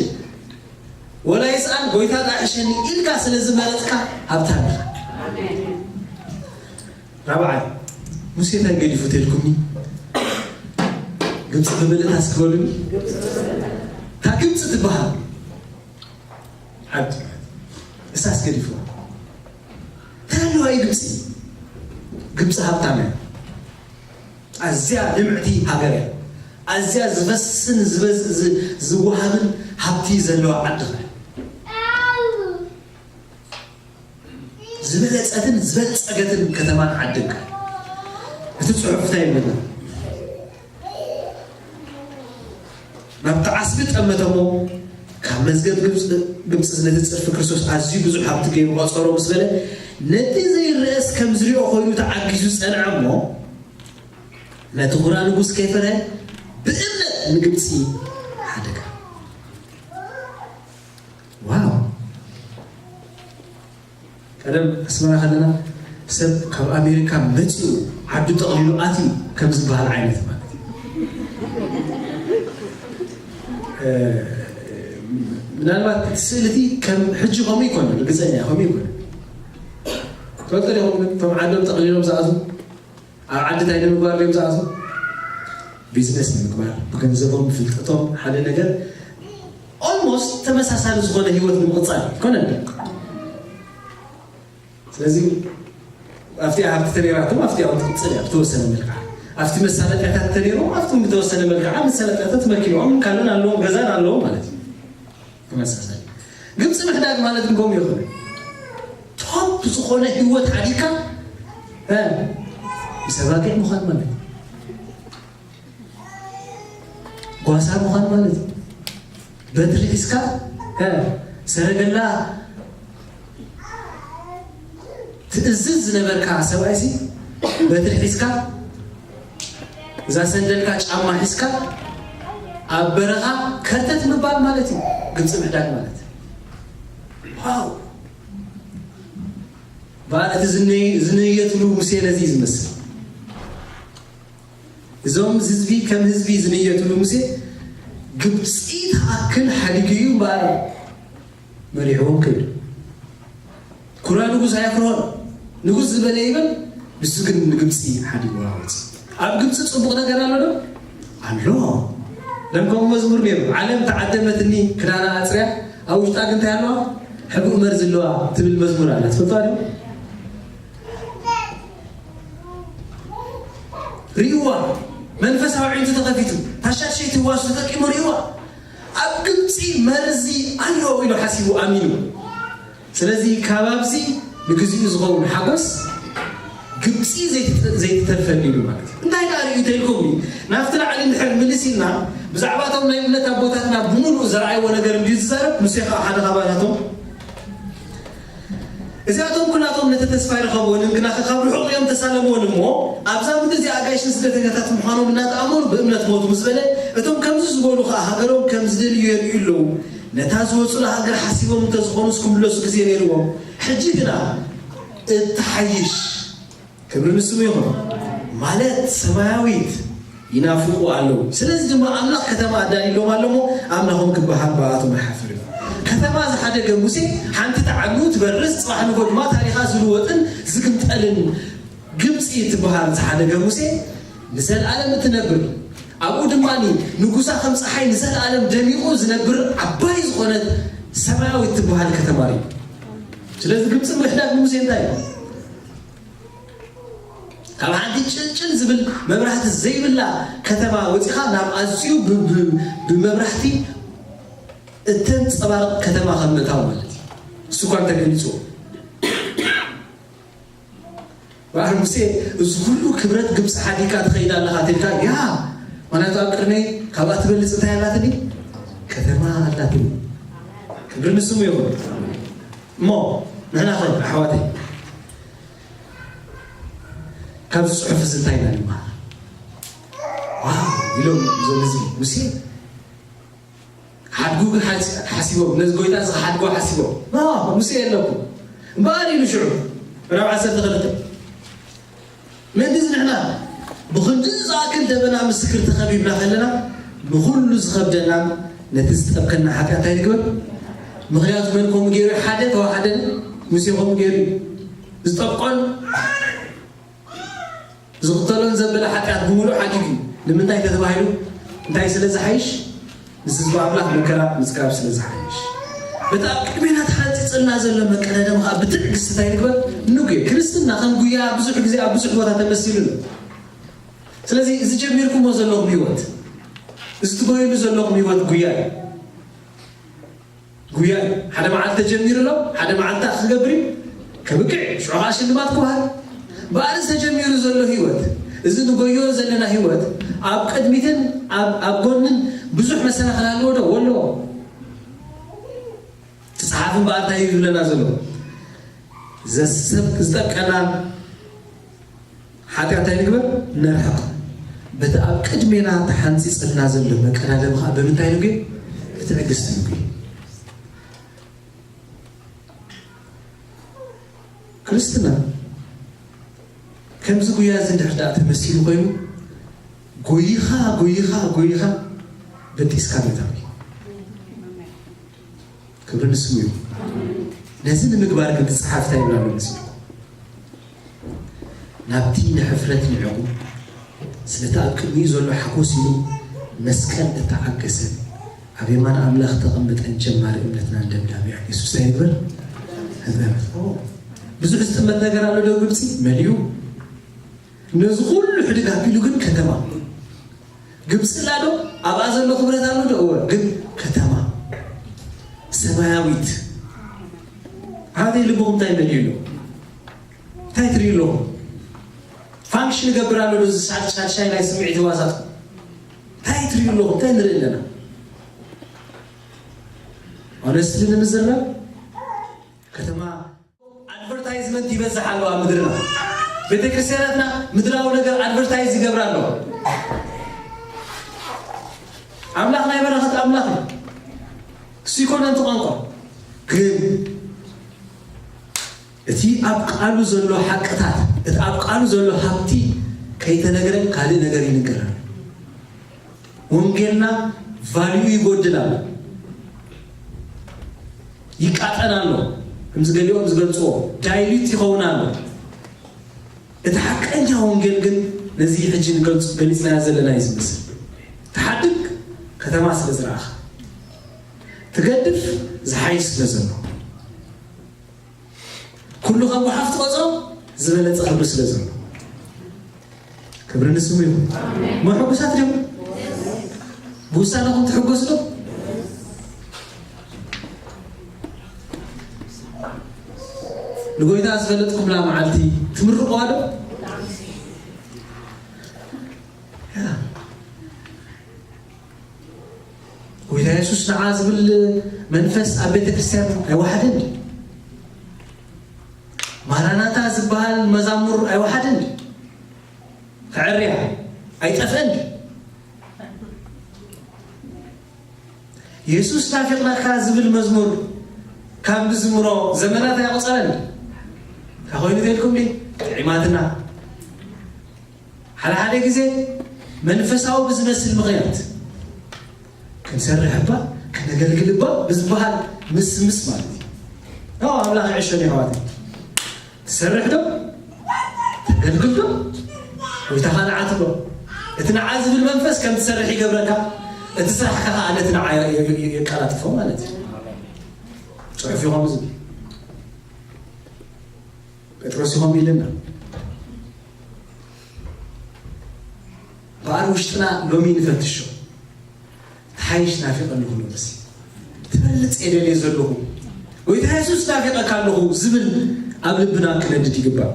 ወላ ይስኣን ጎይታ ደኣ ሕሸኒ ኢልካ ስለ ዝመረጽካ ሃብታም ኢኻ። ራብዓይ፣ ሙሴ እንታይ ገዲፉ ተልኩምኒ? ግብፂ ብምልእታ እስኪ በሉኒ። እታ ግብፂ ትበሃል ዓዲ እሳስ ገዲፉ። እንታይ ኣለዋ እዩ ግብፂ? ግብፂ ሃብታም እያ። ኣዝያ ልምዕቲ ሃገር እያ። ኣዝያ ዝፈስን ዝበዝ-፣ ዝ-፣ ዝወሃብን ሃብቲ ዘለዋ ዓዲ እያ። ዝበለጸትን ዝበልጸገትን ከተማን ዓድን ከ? እቲ ጽሑፍ እንታይ ይብለና? ናብቲ ዓስቢ ጠመተሞ፣ ካብ መዝገብ ግብጽ-፣ ግብጽ ነቲ ጽርፊ ክርስቶስ ኣዝዩ ብዙሕ ሃብቲ ገይሩ ቆጸሮ ምስ በለ፣ ነቲ ዘይረኣስ ከም ዝሪኦ ኮይኑ ተዓጊሱ ጸንዐ እሞ፣ ነቲ ኹራ ንጉስ ከይፈርሀ ብእምነት ንግብጺ ሓደጋ። ዋው! ቀደም ኣስመራ ከለና ሰብ ካብ ኣሜሪካ መፂኡ ዓዱ ጠቕሊሉ ኣትዩ ከም ዝበሃል ዓይነት ማለት እዩ። እ፣ ምናልባት እቲ ስእሊ እቲ ከም ሕጂ ከምኡ ይኮነ፣ ርግፀኛ ከምኡ ይኮነ። ትፈልጡ ዲኹም ግን እቶም ዓዶም ጠቕሊሎም ዝኣትዉ ኣብ ዓዲ እንታይ ንምግባር ድዮም ዝኣትዉ? ቢዝነስ ንምግባር፣ ብገንዘቦም፣ ብፍልጠቶም፣ ሓደ ነገር ኦልሞስት ተመሳሳሊ ዝኾነ ህይወት ንምቕጻል ይኮነ እንዶ? ስለዚ ኣብቲ ሃብቲ ተነይራቶም ኣብቲ ኣብ ትቕጽል እያ ብተወሰነ መልክዓ። ኣብቲ መሳለጥያታት ተነይሮም ኣብቶም ብተወሰነ መልክዓ መሳለጥያታት መኪኖም ካልኦን ኣለዎም፣ ገዛን ኣለዎም ማለት እዩ። ተመሳሳሊ ግብፂ ምሕዳግ ማለት ግን ከምኡ ይኾነ። ቶፕ ዝኾነ ህይወት ሓዲግካ፣ እ፣ ምስ ኣባጊዕ ምዃን ማለት እዩ። ጓሳ ምዃን ማለት እዩ። በትሪ ሒዝካ፣ እ፣ ሰረገላ ትእዝዝ ዝነበርካ ሰብኣይሲ በትሪ ሒዝካ፣ እዛ ሰንደልካ ጫማ ሒዝካ ኣብ በረኻ ከርተት ምባል ማለት እዩ። ግብፂ ምሕዳግ ማለት። ዋው! በዓል እቲ ዝነ-፣ ዝነየትሉ ሙሴ ነዚ እዩ ዝመስል። እዞም ህዝቢ ከም ህዝቢ ዝነየትሉ ሙሴ ግብፂ ተኣክል ሓዲጉ እዩ እምበኣር መሪሕዎም ከይዱ። ኩራ ንጉስ ኣየፍርሆን። ንጉስ ዝበለ ይበል፣ ንሱ ግን ንግብፂ ሓዲጉ ኣወፅ። ኣብ ግብፂ ፅቡቕ ነገር ኣሎ ዶ? ኣሎ። ለም ከምኡ መዝሙር ነይሩ። ዓለም ተዓደመትኒ ክዳና ኣፅርያ፣ ኣብ ውሽጣ ግን እንታይ ኣለዋ? ሕቡእ መርዚ ኣለዋ ትብል መዝሙር ኣላ። ትፈልጣ ዶ? ሪእዋ። መንፈሳዊ ዓይንቱ ተኸፊቱ። ታሻሸይቲ ህዋሱ ተጠቂሙ ሪእዋ። ኣብ ግብፂ መርዚ ኣሎ ኢሉ ሓሲቡ ኣሚኑ። ስለዚ ካብ ኣብዚ ንግዚኡ ዝኸውን ሓጎስ ግብፂ ዘይትተ-፣ ዘይትተርፈኒ ኢሉ ማለት እዩ። እንታይ ደኣ ርእዩ ተልኩም እዩ? ናብቲ ላዕሊ እንድሕር ምልስ ኢልና ብዛዕባ እቶም ናይ እምነት ኣቦታትና ብምሉእ ዘርኣይዎ ነገር እንድዩ ዝዛረብ። ሙሴ ከዓ ሓደ ካባታቶም። እዚኣቶም ኩላቶም ነቲ ተስፋ ይረኸብዎን ግና ካብ ርሑቕ እዮም ተሳለምዎን እሞ ኣብዛ ምድሪ እዚኣ ኣጋይሽን ስደተኛታት ምዃኖም እናተኣመኑ ብእምነት ሞቱ ምስ በለ፣ እቶም ከምዚ ዝበሉ ከዓ ሃገሮም ከም ዝደልዩ የርእዩ ኣለዉ። ነታ ዝወፁላ ሃገር ሓሲቦም እንተዝኾኑስ ክምለሱ ግዜ ነይርዎም። ሕጂ ግና እትሓይሽ፣ ክብሪ ንስሙ ይኹን፣ ማለት ሰማያዊት ይናፍቑ ኣለዉ። ስለዚ ድማ ኣምላኽ ከተማ ኣዳልዩሎም ኣሎ እሞ ኣምላኾም ክበሃል ብኣቶም ኣይሓፍርን። ከተማ ዝሓደገ ሙሴ ሓንቲ ትዓኑ ትበርስ፣ ጽባሕ ንጎ ድማ ታሪኻ ዝልወጥን ዝግምጠልን ግብጺ እትበሃል ዝሓደገ ሙሴ ንዘለኣለም እትነብር፣ ኣብኡ ድማ ንጉሳ ከም ጸሓይ ንዘለኣለም ደሚቑ ዝነብር ዓባይ ዝኾነት ሰማያዊት እትበሃል ከተማ ርእዩ። ስለዚ ግብጺ ምሕዳግ ንሙሴ እንታይ እዩ? ካብ ሓንቲ ጭልጭል ዝብል መብራህቲ ዘይብላ ከተማ ወጺኻ ናብ ኣዝዩ ብ-፣ ብ-፣ ብመብራህቲ እተንጸባርቕ ከተማ ከም ምእታው ማለት እዩ። እሱ እኳ እንተገሊጽዎ። በዓል ሙሴ፣ "እዚ ኩሉ ክብረት ግብጺ ሓዲግካ ትኸይድ ኣለኻ?" ትልካ፣ "ያ፣ ምኽንያቱ ኣብ ቅድመይ ካብኣ ትበልጽ እንታይ ኣላትኒ? ከተማ ኣላትኒ።" ክብሪ ንስሙ ይኹን። እሞ ንሕና ኸ ኣሕዋተይ፣ ካብዚ ጽሑፍ እዚ እንታይ ኢና ንመሃር? ዋው ኢሎም እዞም ህዝቢ ሙሴ ሓድጉ ሓሲ-፣ ሓሲቦም፣ ነዚ ጎይታ እዚ ሓድጎ ሓሲቦም። ኖ፣ ሙሴ የለኩም። እምበኣር ኢሉ ሽዑ፣ ምዕራፍ ዓሰርተ ክልተ። ምእንቲ እዚ ንሕና ብኽንዲ ዝኣክል ደበና ምስክር ተኸቢብና ከለና፣ ንኹሉ ዝኸብደና ነቲ ዝጠብቀና ሓጢኣት እንታይ ንግበር? ምኽንያቱ መን ከምኡ ገይሩ እዩ? ሓደ ተዋሓደ ሙሴ ከምኡ ገይሩ እዩ። ዝጠብቆን ዝቕተሎን ዘበለ ሓጢኣት ብምሉእ ሓዲጉ እዩ። ንምንታይ ተተባሂሉ? እንታይ ስለ ዝሓይሽ? ምስ ህዝቢ ኣምላኽ መከራ ምጽጋብ ስለ ዝሓይሽ። በቲ ኣብ ቅድሜና ተሓንጺጽልና ዘሎ መቀዳደም ኸኣ ብትዕግስቲ እንታይ ንግበር? ንጉየ። ክርስትና ከም ጉያ ብዙሕ ግዜ ኣብ ብዙሕ ቦታ ተመሲሉ ኣሎ። ስለዚ እዚ ጀሚርኩሞ ዘለኹም ህይወት፣ እዚ ትጎይሉ ዘለኹም ህይወት ጉያ እዩ። ጉያ እዩ። ሓደ መዓልቲ ተጀሚሩ ኣሎ፣ ሓደ መዓልቲ ክገብር እዩ። ከብቅዕ፣ ሽዑ ኸዓ ሽልማት ክወሃብ። ብኣርስ ተጀሚሩ ዘሎ ህይወት፣ እዚ ንጎዮ ዘለና ህይወት፣ ኣብ ቅድሚትን ኣብ፣ ኣብ ጎንን ብዙሕ መሰናኽል ኣለዎ ዶ? ወሎ። እቲ ጸሓፊ እምበኣር እንታይ እዩ ዝብለና ዘሎ? ዘሰብ-፣ ዝጠብቀና ሓጢኣት እንታይ ንግበር? ነርሕቕ። በቲ ኣብ ቅድሜና ተሓንጺጽልና ዘሎ መቀዳደም ኸኣ ብምንታይ ንጉ? ብትዕግስቲ ንጉ። ክርስትና ከምዚ ጉያ እዚ እንድሕር ደኣ ተመሲሉ ኮይኑ፣ ጎይኻ፣ ጎይኻ፣ ጎይኻ በጢስካ ምእታው እዩ። ክብሪ ንስሙ እዩ። ነዚ ንምግባር ግን እቲ ጸሓፊ እንታይ ይብል ኣሎ መሲልኩም? ናብቲ ንሕፍረት ንዕቑ፣ ስለቲ ኣብ ቅድሚኡ ዘሎ ሓጎስ ኢሉ መስቀል እተዓገሰን ኣብ የማን ኣምላኽ እተቐመጠን ጀማሪ እምነትናን ደምዳሚኡ የሱስ እንታይ ይግበር? ይግበር። ብዙሕ ዝጥመት ነገር ኣሎ ዶ ግብጺ? መሊኡ። ነዚ ኩሉ ሕድግ ኣቢሉ ግን ከተማ ግብጺ ኣላ ዶ? ኣብኣ ዘሎ ክብረት ኣሎ ዶ? እወ፣ ግን ከተማ ሰማያዊት። ሓደይ ልብኹም እንታይ መሊኡ ኣሎ? እንታይ ትርእዩ ኣለኹም? ፋንክሽን ይገብር ኣሎ ዶ? እዚ ሻድ-፣ ሻድሻይ ናይ ስምዒት ህዋሳት እንታይ ትርእዩ ኣለኹም? እንታይ ንርኢ ኣለና? ኦነስትሊ ንምዝራብ ከተማ ኣድቨርታይዝመንት ይበዝሕ ኣሎ ኣብ ምድርና። ቤተክርስትያናትና ምድራዊ ነገር ኣድቨርታይዝ ይገብራ ኣለዋ። ኣምላኽ ናይ በረኸት ኣምላኽ እዩ። እሱ ይኮነ እቲ ቋንቋ ግን እቲ ኣብ ቃሉ ዘሎ ሓቅታት፣ እቲ ኣብ ቃሉ ዘሎ ሃብቲ ከይተነግረ ካልእ ነገር ይንገር ኣሎ። ወንጌልና ቫልዩ ይጎድል ኣሎ፣ ይቃጠን ኣሎ። ከምዚ ገሊኦም ዝገልፅዎ ዳይሉት ይኸውን ኣሎ። እቲ ሓቀኛ ወንጌል ግን ነዚ ሕጂ ንገልፅ- ገሊፅናዮ ዘለና እዩ ዝመስል። ትሓድግ ከተማ ስለ ዝረኣኻ፣ ትገድፍ ዝሓይሽ ስለ ዘሎ፣ ኩሉ ከም ጓሓፍ ትቆፅሮ ዝበለፀ ክብሪ ስለ ዘሎ፣ ክብሪ ንስሙ ይኹን። እሞ ሕጉሳት ዲኹም? ብውሳነኹም ትሕጎሱ ዶ? ንጎይታ ዝፈለጥኩምላ መዓልቲ ትምርቕዋ ዶ? ያ። ጎይታ የሱስ ንዓ ዝብል መንፈስ ኣብ ቤተ ክርስቲያን ኣይወሓደን ድዩ? ማራናታ ዝበሃል መዛሙር ኣይወሓደን ድዩ? ክዕርያ ኣይጠፍአን ድዩ? የሱስ ናፊቕናካ ዝብል መዝሙር ካብ ንዝምሮ ዘመናት ኣየቑጸረን። እንታይ ኮይኑ ተልኩም ድዩ? ጥዒማትና። ሓደ ሓደ ግዜ መንፈሳዊ ብዝመስል ምኽንያት ክንሰርሕ እባ፣ ከነገልግል እባ ብዝበሃል ምስምስ ማለት እዩ። ያው ኣምላኽ ይዕሸን የሕዋት። ትሰርሕ ዶ? ተገልግል ዶ? ወይ ተኻልዓት ዶ? እቲ ንዓ ዝብል መንፈስ ከም ትሰርሕ ይገብረካ፣ እቲ ስራሕካ ከዓ ነቲ ንዓ የ- የ- የ- የቀላጥፎ ማለት እዩ። ጽሑፍ ይኾም ዝብል ጴጥሮስ ይኾም ኢልና። በኣር ውሽጥና ሎሚ ንፈትሾ። ትሓይሽ ናፊቐ ኣለኹ ሎምሲ። ትበልጽ የደልየ ዘለኹ። ጎይታ የሱስ ናፊቐካ ኣለኹ ዝብል ኣብ ልብና ክነድድ ይግባእ።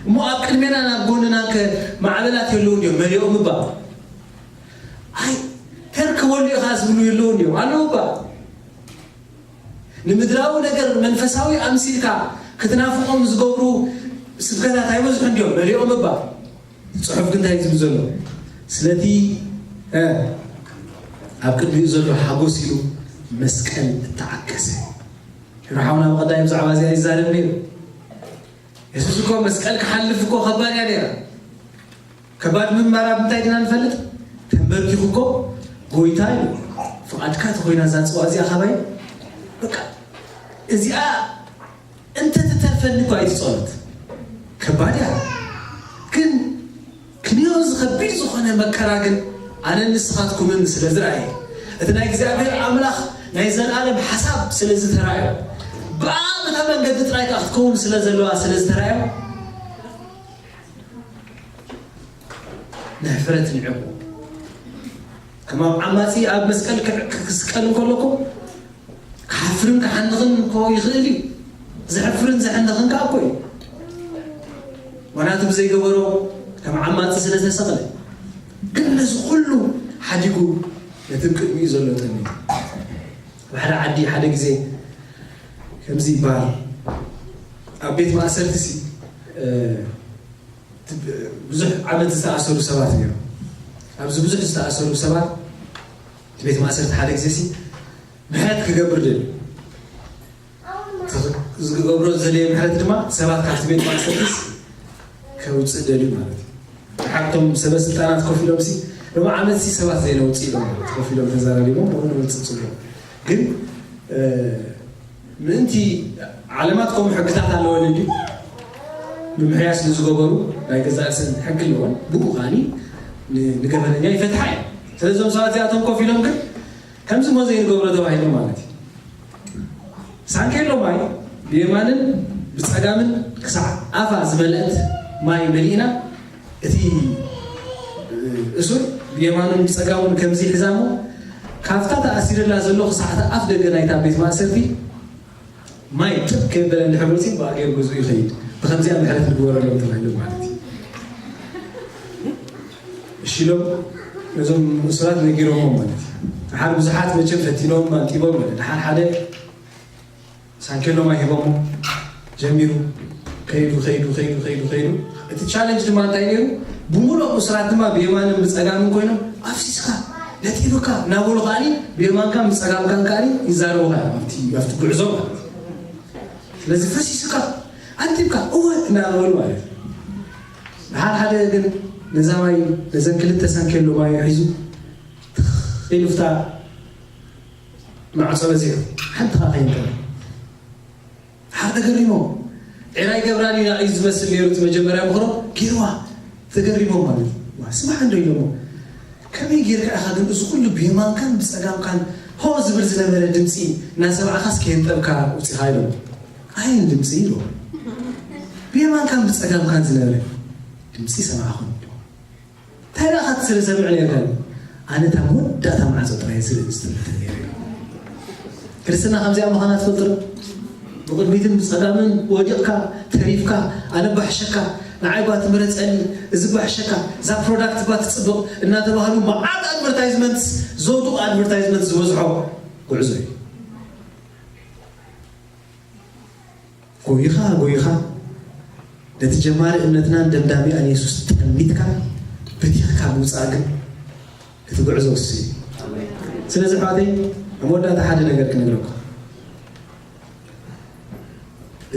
እሞ ኣብ ቅድሜና ናብ ጎንና ከ ማዕበላት የለዉ እንዲዮም መሊኦም እባ። ኣይ ተርከበሉ ኢኻ ዝብሉ የለዉ እንዲዮም ኣለዉ እባ። ንምድራዊ ነገር መንፈሳዊ ኣምሲልካ ክትናፍቖም ዝገብሩ ስብከታት ኣይበዝሑ እንዲዮም መሊኦም እባ። ጽሑፍ ግን እንታይ ዝብል ዘሎ? ስለቲ እ፣ ኣብ ቅድሚኡ ዘሎ ሓጎስ ኢሉ መስቀል እተዓከሰ። ሄሮ ሓውና ብቐዳይ ብዛዕባ እዚኣ ይዛረብ ነይሩ። የሱስ እኮ መስቀል ክሓልፍ እኮ ከባድ እያ ነይራ። ከባድ ምማራ ብምንታይ ዲና ንፈልጥ? ተንበርኪኹ እኮ ጎይታ ኢሉ። ፍቓድካ ተኾይና እዛ ጽዋ እዚኣ ካባይ በቃ እዚኣ እንተ ትተርፈኒ እኳ ኣይትጸሎት ከባድ እያ። ግን ክንዮ እዚ ከቢድ ዝኾነ መከራ ግን ኣነን ንስኻትኩምን ስለ ዝረኣየ እቲ ናይ እግዚኣብሔር ኣምላኽ ናይ ዘለኣለም ሓሳብ ስለ ዝተራዮ ብኣ በታ መንገዲ ጥራይ ከዓ ክትከውን ስለ ዘለዋ ስለ ዝተራዮ ንሕፍረት ንዕቑ። ከም ኣብ ዓማጺ ኣብ መስቀል ክስቀል እንከለኩ ክሓፍርን ክሓንኽን እኮ ይኽእል እዩ። ዘሕፍርን ዘሕንኽን ከዓ እኮ እዩ። ምክንያቱ ብዘይገበሮ ከም ዓማጺ ስለ ዝተሰቕለ። ግን ነዚ ኩሉ ሓዲጉ ነቲ ቅድሚኡ ዘሎ ጠሚቱ። ኣብ ሓደ ዓዲ ሓደ ግዜ ከምዚ ይበሃል። ኣብ ቤት ማእሰርቲ ሲ ብዙሕ ዓመት ዝተኣሰሩ ሰባት እዮም። ኣብዚ ብዙሕ ዝተኣሰሩ ሰባት እቲ ቤት ማእሰርቲ ሓደ ግዜ ሲ ምሕረት ክገብር ደልዩ። ዝገብሮ ዘለ ምሕረት ድማ ሰባት ካብቲ ቤት ማእሰርቲስ ከውፅእ ደልዩ ማለት እዩ። ሓብቶም ሰበ ስልጣናት ኮፍ ኢሎም ሲ ሎም ዓመት ሲ ሰባት ዘይነውፅእ ኢሎም ኮፍ ኢሎም ተዘራሪቦም ሆ ነውፅእ ፅቡቅ ግን ምእንቲ ዓለማት ከምኡ ሕግታት ኣለወን እንዲ ምምሕያሽ ንዝገበሩ ናይ ገዛእ ርእሰን ሕጊ ኣለወን። ብኡ ከዓኒ ንገበነኛ ይፈትሓ እዩ። ስለዞም ሰባት እዚኣቶም ኮፍ ኢሎም ግን ከምዚ ሞ ዘይንገብሮ ተባሂሎም ማለት እዩ። ሳንኬሎ ማይ ብየማንን ብፀጋምን ክሳዕ ኣፋ ዝመልአት ማይ መሊእና እቲ እሱር ብየማኑን ብፀጋሙን ከምዚ ሒዛሞ ካብታ ተኣሲርላ ዘሎ ክሳዕቲ ኣፍ ደገ ናይታ ቤት ማእሰርቲ ማይ ጥብ ከየበለ እንድሕር መፂኡ ብኣገር ገዝኡ ይኸይድ። ብከምዚኣ ምሕረት ንግበረሎም ተባሂሉ ማለት እዩ። እሺ ኢሎም ነዞም እሱራት ነጊሮሞም ማለት እዩ። ደሓር ብዙሓት መቸም ፈቲኖም ኣንጢቦም ማለት ደሓር ሓደ ሳንኬሎ ማይ ሂቦሞ ጀሚሩ ከይዱ ከይዱ ከይዱ ከይዱ ከይዱ፣ እቲ ቻለንጅ ድማ እንታይ ነይሩ? ብምሉእ እሱራት ድማ ብየማንን ብጸጋምን ኮይኖም፣ ኣፍሲስካ፣ ነጢብካ እናበሉ ከኣኒ ብየማንካን ብጸጋምካን ከኣኒ ይዛረቡኻ እዮም ኣብቲ ኣብቲ ጉዕዞ ማለት እዩ። ስለዚ ፈሲስካ፣ ኣንቲብካ፣ እወ እናበሉ ማለት እዩ። ሓደ ሓደ ግን ነዛ ማይ፣ ነዘን ክልተ ሳንኬሎ ማይ ሒዙ ኢሉ ፍታ ማዕጾ በዚሑ ሓንቲ ኻዓ ከይንከ ሓደ ተገሪሞም። ዒላ ኣይገብራን ኢና እዩ ዝመስል ነይሩ እቲ መጀመርያ ምኽሮ። ጌርዋ ተገሪሞም ማለት እዩ። ዋ፣ ስማዕ እንዶ ኢሎሞ። ከመይ ጌርካ ኢኻ ግን እዚ ኩሉ ብየማንካን ብጸጋምካን ሆ ዝብል ዝነበረ ድምጺ እናሰማዕካስ ከየንጠብካ ውጺኻ ኢሎም። ኣየን ድምጺ ኢሎም። ብየማንካን ብጸጋምካን ዝነበረ ድምጺ ሰማዕኹን። እንታይ ደኣ ክትስሪ ሰምዕ ነርካ? ኣነ እታ መወዳእታ ማዕጾ ጥራይ ዝርኢ ዝትምህርት ነይረ። ክርስትና ከምዚኣ ምዃና ትፈልጥ ዶ? ብቕድሚትን ብጸጋምን ወዲቕካ፣ ተሪፍካ፣ ኣነ ባሕሸካ፣ ንዓይ ባ ትምረጸኒ፣ እዚ ባሕሸካ፣ እዛ ፕሮዳክት ባ ትጽብቕ እናተባህሉ መዓት ኣድቨርታይዝመንት፣ ዘውድቑ ኣድቨርታይዝመንት ዝበዝሖ ጉዕዞ እዩ። ጎይኻ ጎይኻ ነቲ ጀማሪ እምነትናን ደምዳሚኣን የሱስ ጠሚትካ በቲኽካ ምውፃእ ግን እቲ ጉዕዞ እሱ እዩ። ስለዚ ኣሕዋተይ ኣብ መወዳእታ ሓደ ነገር ክነግረኩም።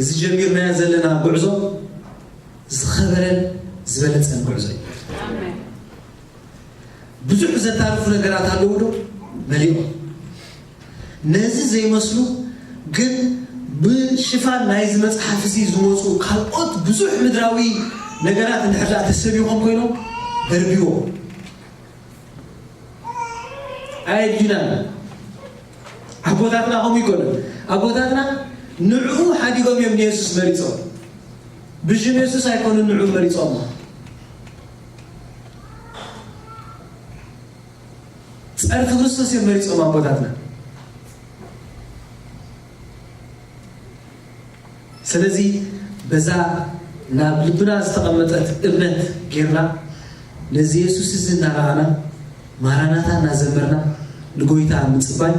እዚ ጀሚርናዮ ዘለና ጉዕዞ ዝኸበረን ዝበለፀን ጉዕዞ እዩ። ብዙሕ ዘታርፉ ነገራት ኣለዉ ዶ? መሊኦም። ነዚ ዘይመስሉ ግን ብሽፋን ናይዚ መጽሓፍ እዚ ዝመጹ ካልኦት ብዙሕ ምድራዊ ነገራት እንድሕር ደኣ ተሰቢኾም ኮይኖም ደርብዎ። ኣየድልዩናን። ኣቦታትና ከምኡ ይኮኑ። ኣቦታትና ንዕኡ ሓዲጎም እዮም ንየሱስ መሪጾም። ብሽም የሱስ ኣይኮኑን ንዕኡ መሪጾሞ። ጸርፊ ክርስቶስ እዮም መሪጾም ኣቦታትና። ስለዚ በዛ ናብ ልብና ዝተቐመጠት እምነት ጌርና ነዚ የሱስ እዚ እናረኣና ማራናታ እናዘመርና ንጎይታ ምጽባይ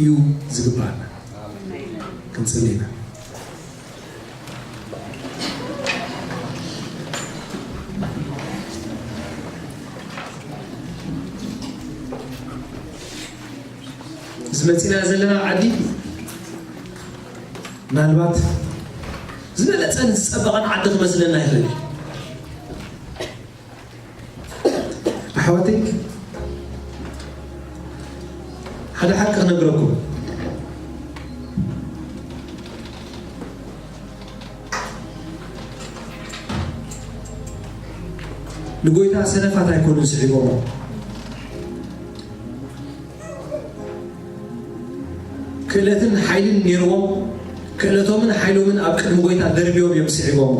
እዩ ዝግባኣና። ክንጽሊ ኢና። እዚ መጺና ዘለና ዓዲ ምናልባት ዝበለጸን ዝጸበቐን ዓዲ ክመስለና ይኽእል እዩ። ኣሕዋተይ፣ ሓደ ሓቂ ክነግረኩም። ንጎይታ ሰነፋት ኣይኮኑን ስዒቦሞ። ክእለትን ሓይልን ነይርዎም፣ ክእለቶምን ሓይሎምን ኣብ ቅድሚ ጎይታ ደርብዮም እዮም ስዒቦሞ።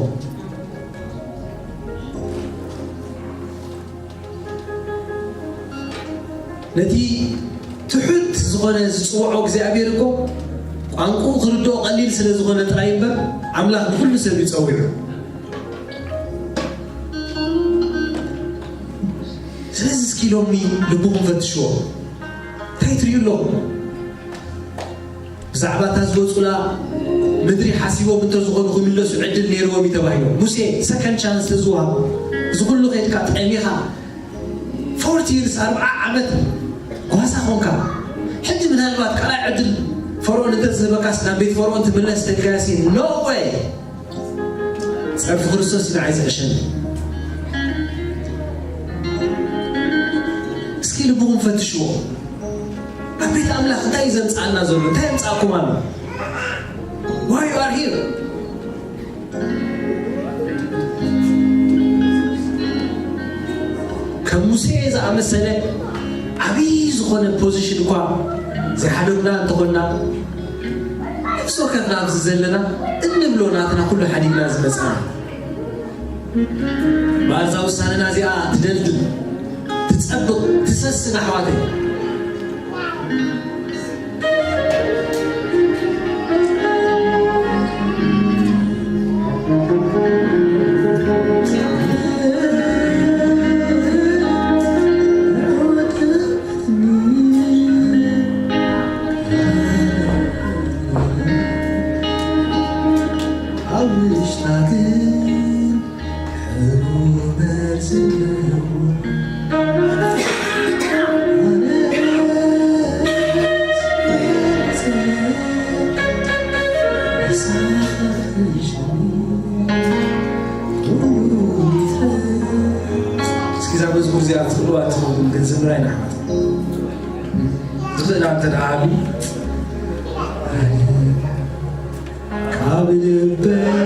ነቲ ትሑት ዝኾነ ዝጽውዖ እግዚኣብሔር እኮ ቋንቋኡ ክርድኦ ቀሊል ስለ ዝኾነ ጥራይ እምበር ኣምላኽ ንኹሉ ሰብ እዩ ጸዊዑ። ስለዚ እስኪ ሎሚ ልብኹም ፈትሽዎ። እንታይ ትርእዩ ኣለኹም? ብዛዕባ እታ ዝወፁላ ምድሪ ሓሲቦም እንተዝኾኑ ክምለሱ ዕድል ነይርዎም እዩ ተባሂሎም። ሙሴ ሰከንድ ቻንስ ተዝወሃቦ፣ እዚ ኩሉ ከድካ ጠሚኻ ፎርቲ ይርስ ኣርብዓ ዓመት ጓሳ ኾንካ፣ ሕጂ ምናልባት ካልኣይ ዕድል ፈርኦን እንተዝህበካስ ናብ ቤት ፈርኦን ትምለስ ተልካያሲ? ኖ ወይ። ጸርፊ ክርስቶስ እዩ ንዓይ ዝዕሸኒ። እስኪ ልብኹም ፈትሽዎ። ኣብ ቤት ኣምላኽ እንታይ እዩ ዘምጽኣና ዘሎ? እንታይ የምጽኣኩም ኣሎ? Why you are here? ከም ሙሴ ዝኣመሰለ ዓብዪ ዝኾነ ፖዚሽን እኳ ዘይሓደጉና እንተኾንና፣ ነፍሲ ወከፍና ኣብዚ ዘለና እንብሎ ናትና ኩሉ ሓዲግና ዝመጽና፣ በኣልዛ ውሳነና እዚኣ ትደልድል፣ ትጸብቕ፣ ትሰስን ኣሕዋተይ። እስኪ እዛ መዝሙር እዚኣ ትኽእልዋ ትኽእሉ ግን ዝምራ ኢና ኣሕዋት። ዝኽእል እንተ ደኣ ሃልዩ ካብ ልበይ